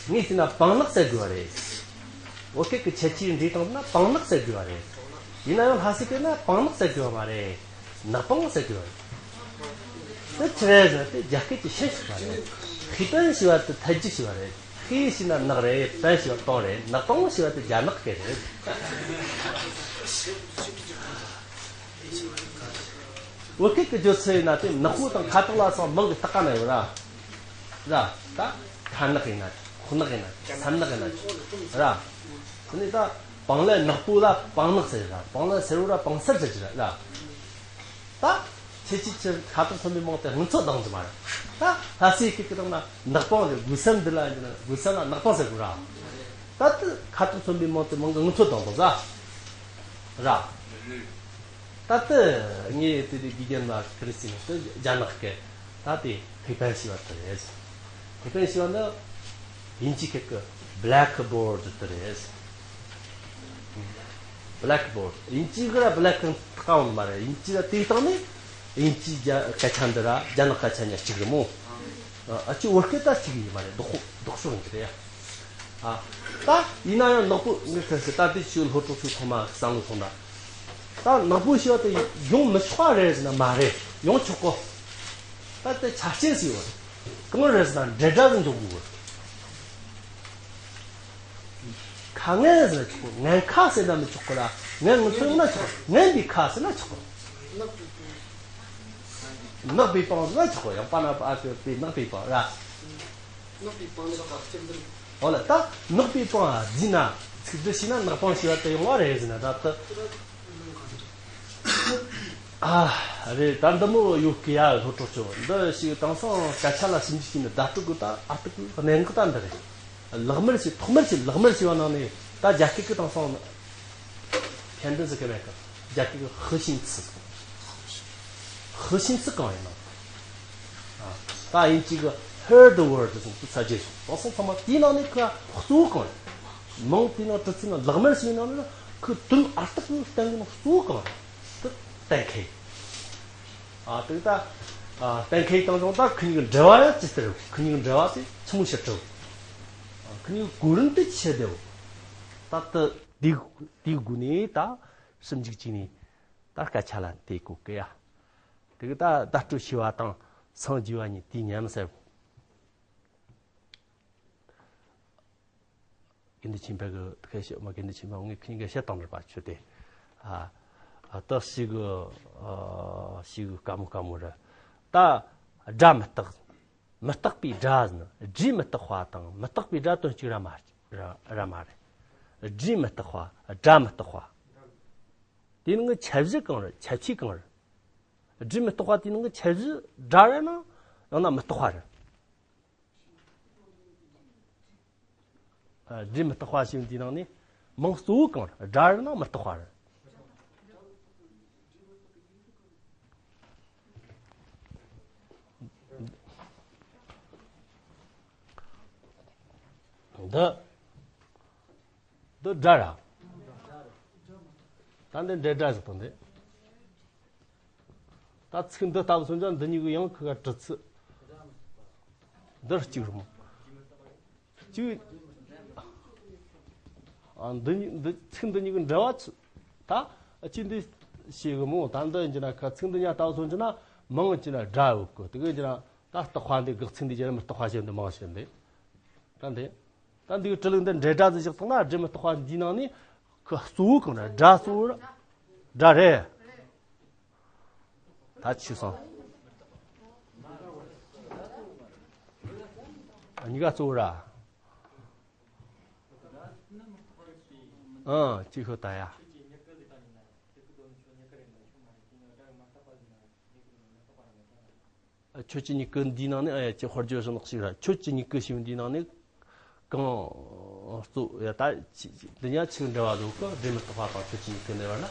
ངས་བལྟས་ན་པང་ནག་ཟེར་དགོས་པ་རེད། བོད་སྐད་ཀྱི་ཁྱད་ཆོས་འདྲིས་སྟངས་ན་པང་ནག་ཟེར་དགོས་པ་རེད། ཡིན་ན་ཡང་ལྷ་སའི་སྐད་ན་པང་ནག་ཟེར་དགོས་པ་མ་རེད། ནག་པང་ཟེར་དགོས་པ་རེད། དེ་ཆི་རེད་ཟེར་ན་དེ་རྒྱ་སྐད་ཀྱི་ཤན་ཞིག་པ་རེད། ཧི་པན་ཞེས་པ་དེ་ཐལ་འགྱུར་ཞེས་པ་རེད། ཧི་ཞེས་ན་ནག་རེད། པན་ཞེས་པ་པང་རེད། ནག་པང་ཞེས་པ་དེ་རྒྱ་ནག་སྐད་རེད། བོད་སྐད་ཀྱི་བརྗོད་ཚུལ་ཡིན་ན་དེ་ནག་པོ་དང་ཁ་དོག་ལ་སོགས་མིང་གི་རྟགས་ཀ་ན་ཡོད་ར། ར། ད་ཁ་ནག་ཡིན་ན་ཁུ་ནག་ཡིན་ན་སེར་ནག་ཡིན་ན་ར། དེ་ནས་ད་པང་ལ་ནག་པོ་ལ་པང་ནག་ཟེར་ར། པང་ལ་སེར་བོ་ལ་པང་སེར་ཟེར་གྱི་ར། ད་ཁྱེད་ཀྱིས་ཁྱེད་ཁ་དོག་མཚོན་པའི་མིང་དེ་སྔོན་ཚོད་འདང་རྒྱུ་མ་རེད། ད་ལྷ་སའི་སྐད་ཀྱི་སྟེང་ན་ནག་པང་རེད། དགུ་སེམས་འདི་ལ་ཡིན་ན་དགུ་སེམས་ལ་ནག་པང་ཟེར་དགོས་ར། ད་དེ་ཁ་དོག་མཚོན་པའི་མིང་དེ་མིང་གི་སྔོན་ཚོད་འདང་དགོས་ཟ་ར། ད་ལྟ་ངས་དེ་དུས་དགེ་རྒན་ལ་ཁ་རི་སིན་དུ་རྒྱ་ནག་སྐད་ད་དེ་ཐེག་པན་ཞེས་པ་དེ་རེད། ཐེག་པན་ཞེས་པ་ནི་དབྱིན་ཇིའི་སྐད་ཀྱི་བྷི་ལེག་བྷོར་ཌི་དེ་རེད། བྷི་ལེག་བྷོར་ཌི་དབྱིན་ཇིའི་གི་ར་བྷི་ལེག་གི་ཐག་འོང་མ་རེད། དབྱིན་ཇི་ར་དེའི་སྟེང་ནས་དབྱིན་ཇིའི་རྒྱ་སྐད་ཆ་འདི་ར་རྒྱ་ནག་སྐད་ཆ་གཉིས་གཅིག་རེད་མོ། ཨ་ཅི་བོད་སྐད་ད་གཅིག་ཡིན་མ་རེད། ལྡོག་ལྡོག་ཕྱོགས་ཡིན་གི་རེད། ཨ། ད་ཡིན་ན་ཡང་ནག་པོ་ངས་ཁ་ཤས་ད་ལྟའི་ཆོས་སློབ་གྲོགས་ཚོས་ཚང་མ་བསམ་བློ་ཐོངས་ན། ད་ནག་པོ་ཞེས་པ་དེ་ཡོང་མི་ཆོག་པ་རེད་ཟེར་ན་མ་རེད། ཡོང་ཆོག་གོ། ད་དེ་ཆ་རྐྱེན་ཟེར་བ་རེད། གང་རེད་ཟེར་ན་འབྲེལ་སྒྲ་ཟིག་འཇོག་དགོས་གོ། ཁ་ངན་ཟེར་ན་ཆོག་གོ། ངན་ཁ་ཟེར་ན་མི་ཆོག་གོ་ལ། ངན་ངན་ཚོ་ཡོང་ན་ཆོག་ངན་པའི་ཁ་ཟེར་ན་ཆོག་གོ། ནག་པའི་པང་ཟེར་ན་ཆོག་གོ། ཡང་པ་ན་པ་ཨ་པའི་ནག་པའི་པང་ར། ནག་པའི་པང་ལ་ཁ་སྐྱེ་འདིར། འོ་ལ་ད་ནག་པའི་པང་ཟེར་ན་ཚིག་འདི་ཤེས་ན་ནག་པང་ཞེས་པ་དེ་ཡོང་བ་རེད་ཟེར་ན་ད་ལྟ། ཨ་རེད། ད་འདི་མོ་ཡོད་ཀི་ཡ། སློབ་གྲོགས་ཚོ་འདི་ཞིག་དེང་སང་སྐད་ཆ་ལ་ཞིབ་འཇུག་བྱས་ནས་བརྡ་སྤྲོད་དགོས། ད་ཨ་སྟག་གི་གནད་འགག་ད་འདི་རེད། ལག་དམར་ཞིག་ཐོག་མར་ཞིག་ལག་དམར་ཞེས་པ་ནང་ནས་ད་རྒྱ་སྐད་ཀྱི་དེང་སང་ཁྱད་ལྡན་ཟེར་གི་མེད་གི། རྒྱ་སྐད་ཀྱི་ཧི་ཤིན་ཚི། ཧི་ཤིན་ཚི་གང་ཡིན་ན། ཨ། ད་དབྱིན་ཇི་གི་heard the word ཟེར་དུས་ཚ་རྒྱས་སོང་། དེང་སང་ཚང་མ་དེའི་ནང་ནས་ཁོ་གཙོ་བོ་གང་ཡིན། མིང་དེའི་ནང་གྲུབ་ཚུལ་ནང་ལག་དམར་ཞེས་པའི་ནང་ནས་ཁོ་དོན་ཨ་སྟག་གི་གཏན་གྱི་ནང་གཙོ་བོ་གང་ཡིན། དེ་གཏན་འཁེལ། ཨ། དེ་ད། ཨ། གཏན་འཁེལ་བཏང་བྱུང་། ད་ཁོ་གཉིས་ཀྱི་འབྲེལ་བ་ཡང་ཇི་ལྟར་ཡོད། ཁོ་གཉིས་ཀྱི་འབྲེལ་བ་དེ་ཆི་མོ་ཞིག་གྲུབ། ཨ། ཁོ་གཉིས་ཀྱི་གོ་རིམ་དེ་ཆི་ལྟར་ཡོད། ད་ལྟ་དེའི་དེའི་སྒོ་ནས་ད་ཞིབ་འཇུག་བྱས་ནས་ད་སྐད་ཆ་ལ་དེ་གོ་གི་ཡ། དེ་གི་ད་བརྡ་སྤྲོད་བྱས་པ་དང་སངས་རྒྱས་པ་གཉིས་དུས་མཉམ་ཟེར། དགེ་འདུན་ཆོས་འཕེལ་གི་ཁ་ཤས་མ། དགེ་འདུན་ཆོས་འཕེལ་ངས་ཁྱེད་གཉིས་ཀ་བཤད་བཏང་རེད་པ་ཆོས་དེ། ཨ། ཨ། ད་ཞིག་གི་ཨ། ཞིག་གི་དཀའ་མོ་དཀའ་མོ་རེད། ད་སྒྲ་མི་རྟག་མི་རྟག་པའི་སྒྲ་ཟེར་ན་སྒྲའི་མི་རྟག་པ་དང་མི་རྟག་པའི་སྒྲ་དོན་གཅིག་ར་མ་ར་ར་མ་རེད། སྒྲའི་མི་རྟག་པ། སྒྲ་མི་རྟག་པ། དེའི་ནང་གི་ཁྱད་གཞི་གང་རེད། ཁྱད་ཆོས་གང་རེད། སྒྲའི་མི་རྟག་པ་དེའི་ནང་གི་ཁྱད་གཞི་སྒྲ་རེད་ན་ཡང་ན་མི་རྟག་པ་རེད། སྒྲས་མི་རྟག་པ་ཞེས་པ་འདིའི་ནང་ནས་མིང་གཙོ་བོ་གང་རེད། སྒྲ་རེད་ན་མི་རྟག་པ་རེད། འདི། འདི་སྒྲ་ར། ད་འདི་འབྲེལ་སྒྲ་ཟེར་དང་འདི། ད་ཚིག་འདི་ལྟ་བུ་སོང་ཙང་འདི་གཉིས་ཀྱི་ཡང་ཁུ་ག་གྲི་ཚུ། འདི་གཅིག་རུང་། གཅིག་ཨ། འདི་གཉིས་འདི་ཚིག་འདི་གཉིས་ཀྱི་འབྲེལ་བ་ཚུ། ད་ཅི་འདི་ཞེས་གི་མོ། ད་འདི་ཡིན་གྱི་ན་ཁ་ཚིག་འདི་གཉིས་ལྟ་བུ་སོང་གྱི་ན་མིང་གི་ན་སྒྲ་ཡོད་གི། དེ་གི་ཡིན་གྱི་ན་ད་རྟག་པ་འདི་དགག་ཚིག་འདི་བྱས་ན་མི་རྟག་པ་ཞེས་འདི་མིང་ཞེས་འདི། ད་འདི། ད་འདི་གི་དྲི་ལུགས་འདི་འབྲེལ་སྒྲ་ཟིག་བཞག་ཐུབ་ན་སྒྲས་མི་རྟག་པ་འདིའི་ནང་ནས་ཁུ་གཙོ་བོ་གང་རེད། སྒྲ་གཙོ་བོ་ར། སྒྲ་རེད། ད་ཆི་སོང་། གཉིས་ཀ་གཙོ་བོ་ར། ཨང་། ཅི་ཤོད་ད་ཡ། ཁྱོད་ཀྱི་མྱུ་གུ་འདིའི་ནང་ནས། ཨ་ཡ། ཁྱོད་དཔེར་བརྗོད་སོང་ནག་ཞིག་ར། ཁྱོད་ཀྱི་མྱུ་གུ་ཞེས་པ་འདིའི་ནང་ནས་གང་གཙོ་ཡ། ད་ཅི་ཅི་འདི་ཉག་ཆིག་འབྲེལ་བ་ཡོད་གི། སྒྲས་མི་རྟག་པ་དང་ཁྱོད་ཀྱི་མྱུ་གུ་འདི་བར་ལ།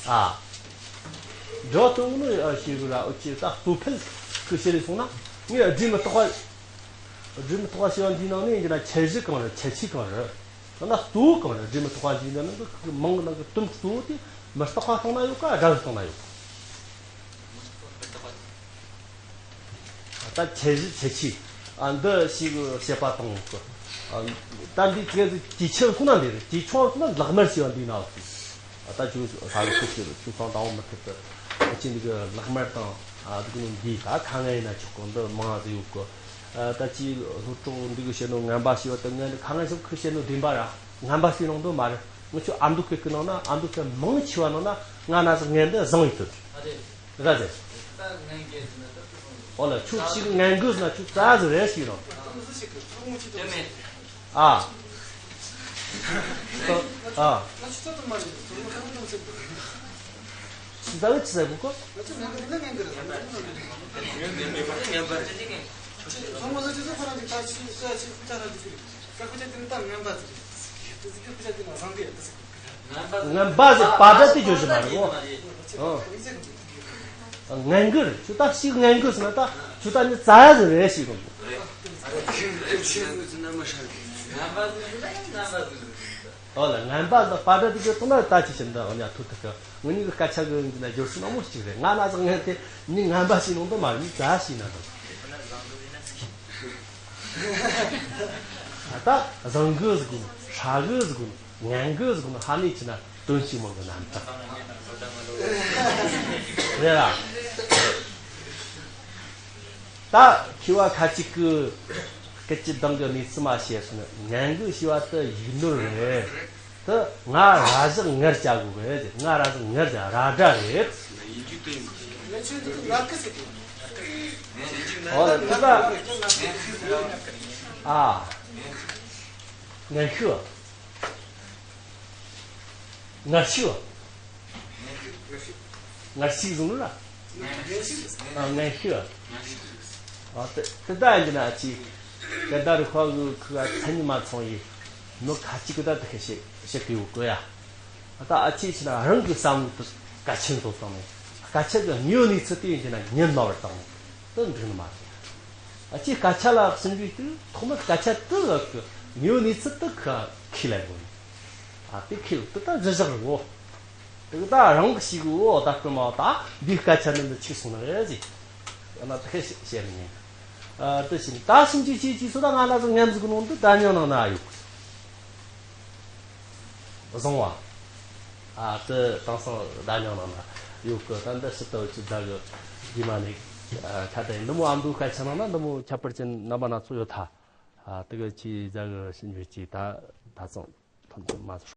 ཨ། འབྲེལ་བ་གཙོ་བོ་ནི་ཨ་ཞེས་གི་ར། འོ་ཅི་ད་གཙོ་ཕལ་གི་བཤད་རེ་སོང་ན། ངས་སྒྲས་མི་རྟག་པ། སྒྲས་མི་རྟག་པ་ཞེས་པ་འདིའི་ནང་ནས་ཡིན་གྱི་ན་ཁྱད་གཞི་གང་རེད། ཁྱད་ཆོས་གང་རེད། ད་ན་གཙོ་བོ་གང་རེད། སྒྲས་མི་རྟག་པ་ཞེས་པའི་ནང་གི་མིང་གི་ནང་གི་དོན་གཙོ་བོ་དེ་མི་རྟག་པ་སྟེང་ན་ཡོད་ག་སྒྲ་གི་སྟེང་ན་ཡོད་ག་ད་ཁྱད་གཞི་ཁྱད་ཆོས། ཨ། འདི་ཞིག་བཤད་པ་དང་གི། ཨ། ད་འདི་ཅི་ཟིག་དཀྱིལ་ཆེ་སོང་ན་འདི་རེད། དཀྱིལ་ཆུང་སོང་ན་ལག་དམར་ཞེས་པ་འདི་ན་ཡོད་གི། ད་ཁྱོད་ས་རུ་ཁུག་ཁྱོད་ཁྱོད་ཚང་དང་བོ་མི་ཐུབ་ཏུ། ཨ། ཅི་འདི་གི་ལག་དམར་དང་། ཨ། འདི་གི་ནང་འདི་ད་ཁ་ངན་ཡིན་ན་ཆོག་གི། འདི་མང་ཟིག་ཡོད་གི། ཨ། ད་ཅི་སློབ་གྲོགས་འདི་གི་བཤད་ནོ་ངན་པ་ཞེས་པ་དེ་ངན་འདི་ཁ་ངན་ཞིག་ཁུ་བཤད་ནོ་བདེན་པ་ར། ངན་པ་ཞིག་ནང་དུ་མ་རེད། ངི་ཆོ་ཨ་མདོ་སྐད་ཀྱི་ནང་ན། ཨ་མདོ་སྐད་མང་ཆེ་བ་ནང་ན་ང་ན་ཟིག་ངན་འདི་བཟང་ཡིན་དུ། ར་ཟེར། ཨོ་ལ། ཁྱོད་ཅིག་ངན་གི་ཟེར་ན་ཁྱོད་རྩ་ཟིག་རེད་ཞིག་རང་། ཨ། ཨ། ཟླ་བའི་ཆི་ཟེར་གོ་གོ། ངན་པ་ཟེར་པ་སྒྲ་དེ་བརྗོད་བཞིན་པ་རེད་གོ། ཨ། ངན་གི་རེད། ཁྱོད་ད་ཞིག་ངན་གི་ཟེར་ན་ད་ཁྱོད་ད་ནི་རྩ་ཟིག་རེད་ཞིག་རང་། ཨོ་ལ། ངན་པ་ཟེར་པ་སྒྲ་དེ་གི་སྟེང་ན་ད་ཅི་ཞིག་འདྲ་འོ་ཉ་ཐུག་ཐུག་གི། ངེད་གཉིས་ཀྱི་སྐད་ཆ་གི་འདི་ན་སྦྱོར་ཚུལ་ནང་མོ་གཅིག་རེད། ང་ན་ཟིག་ངན་དེ་ནི་ངན་པ་ཞིག་ནང་དུ་མ་རེད། ནི་རྩ་ཞིག་ན་དང་། ད་བཟང་གི་ཟིག་གོ་ནོ། ཧྲ་གི་ཟིག་གོ་ནོ། ངན་གི་ཟིག་གོ་ནོ། ཧ་ནི་ཆི་ན་དོན་ཞིག་མང་གི་རྣམ་ཐར་རེད་ལ། ད་མཁས་པ་ཁ་ཅིག་གིས་སྐད་ཅིག་གདངས་ཀྱི་གནས་ཚུལ་མ་བཤད་སོང་ན། ངན་གི་ཞེས་པ་དེ་ཡིག་ནོར་རེད། དེ་ང་ར་ཟིག་ངར་བྱ་དགོས་རེད། ང་ར་ཟིག་ངར་བྱ་ར་སྒྲ་རེད། ཨོ་ལ། དེ་ད། ཨ། ངན་ཤུགས། ངར་ཤུགས། ངར་ཤུགས་ཟེར་ནོ་ལ། ཨ། ངན་ཤུགས། ཨ། དེ་དེ་ལྟ་ཡིན་ན་ཅི། དེ་ལྟར་ཁོ་གི་ཁུ་ག་མཚན་ཉིད་མ་ཚང་ཡི་མི་ཁ་ཅིག་གི་ད་དེ་ཤེས་ཤེས་གི་ཡོད་གི་ཡ། ད་ཨ་ཅེ་ཆི་ན་རང་གི་བསམ་བློ་དེ་གལ་ཆེན་པོ་བཏང་ནས། སྐད་ཆ་གི་དངོས་ཡོད་གནས་ཚུལ་དེ་ཡིན་གྱི་ན་ཉན་ལ་བར་བཏང་ནས་དེ་འགྲིག་ནི་མ་རེད། ཨ་ཅེ་སྐད་ཆ་ལ་ཟིན་པའི་དུས་ཐོག་མར་སྐད་ཆ་དེ་གི་དངོས་ཡོད་གནས་ཚུལ་དེ་ཁ་ཁས་ལེན་དགོས། ཨ། དེ་ཁས་དེ་ད་གཞི་བཞག་རེད་གོ། དེ་ད་རང་གི་ཞིག་གི་འོ་ད་སྐུ་མ་ད་འདི་སྐད་ཆ་ནི་འདི་ཆིག་སོང་ན་རེད་ཟེར། ཡང་ན་དེ་བཤད་བཤད་མི་ཉན། ཨ། དེ་བཞིན་ད་ཕྱིན་ཅི་ཕྱིན་ཅི་སོ་ད་ང་ན་ཟིག་ངན་ཟིག་གི་ནང་དུ་ད་ཉང་ནང་ན་ཡོད། བཟང་བ། ཨ། དེ་དེང་སང་བརྡ་རྙིང་ནང་ན་ཡོད་གི། ད་འདི་ཕྱི་ལྟ་བུ་ཅི་བརྡ་གི་རྗེས་མ་ནས། ཨ། ཁ་ཏ་ཡིན་འདི་མོ་ཨ་མདོའི་སྐད་ཆ་ནང་ན་འདི་མོ་ཁྱད་པར་ཅན་རྣམ་པ་སྣ་ཚོགས་ཡོད་ཐལ། ཨ། དེ་གི་ཆི་ཟེར་གི་ཕྱིན་ཅི་ད་ད་ཚང་ཐོན་ཐོན་མ་ཟེར།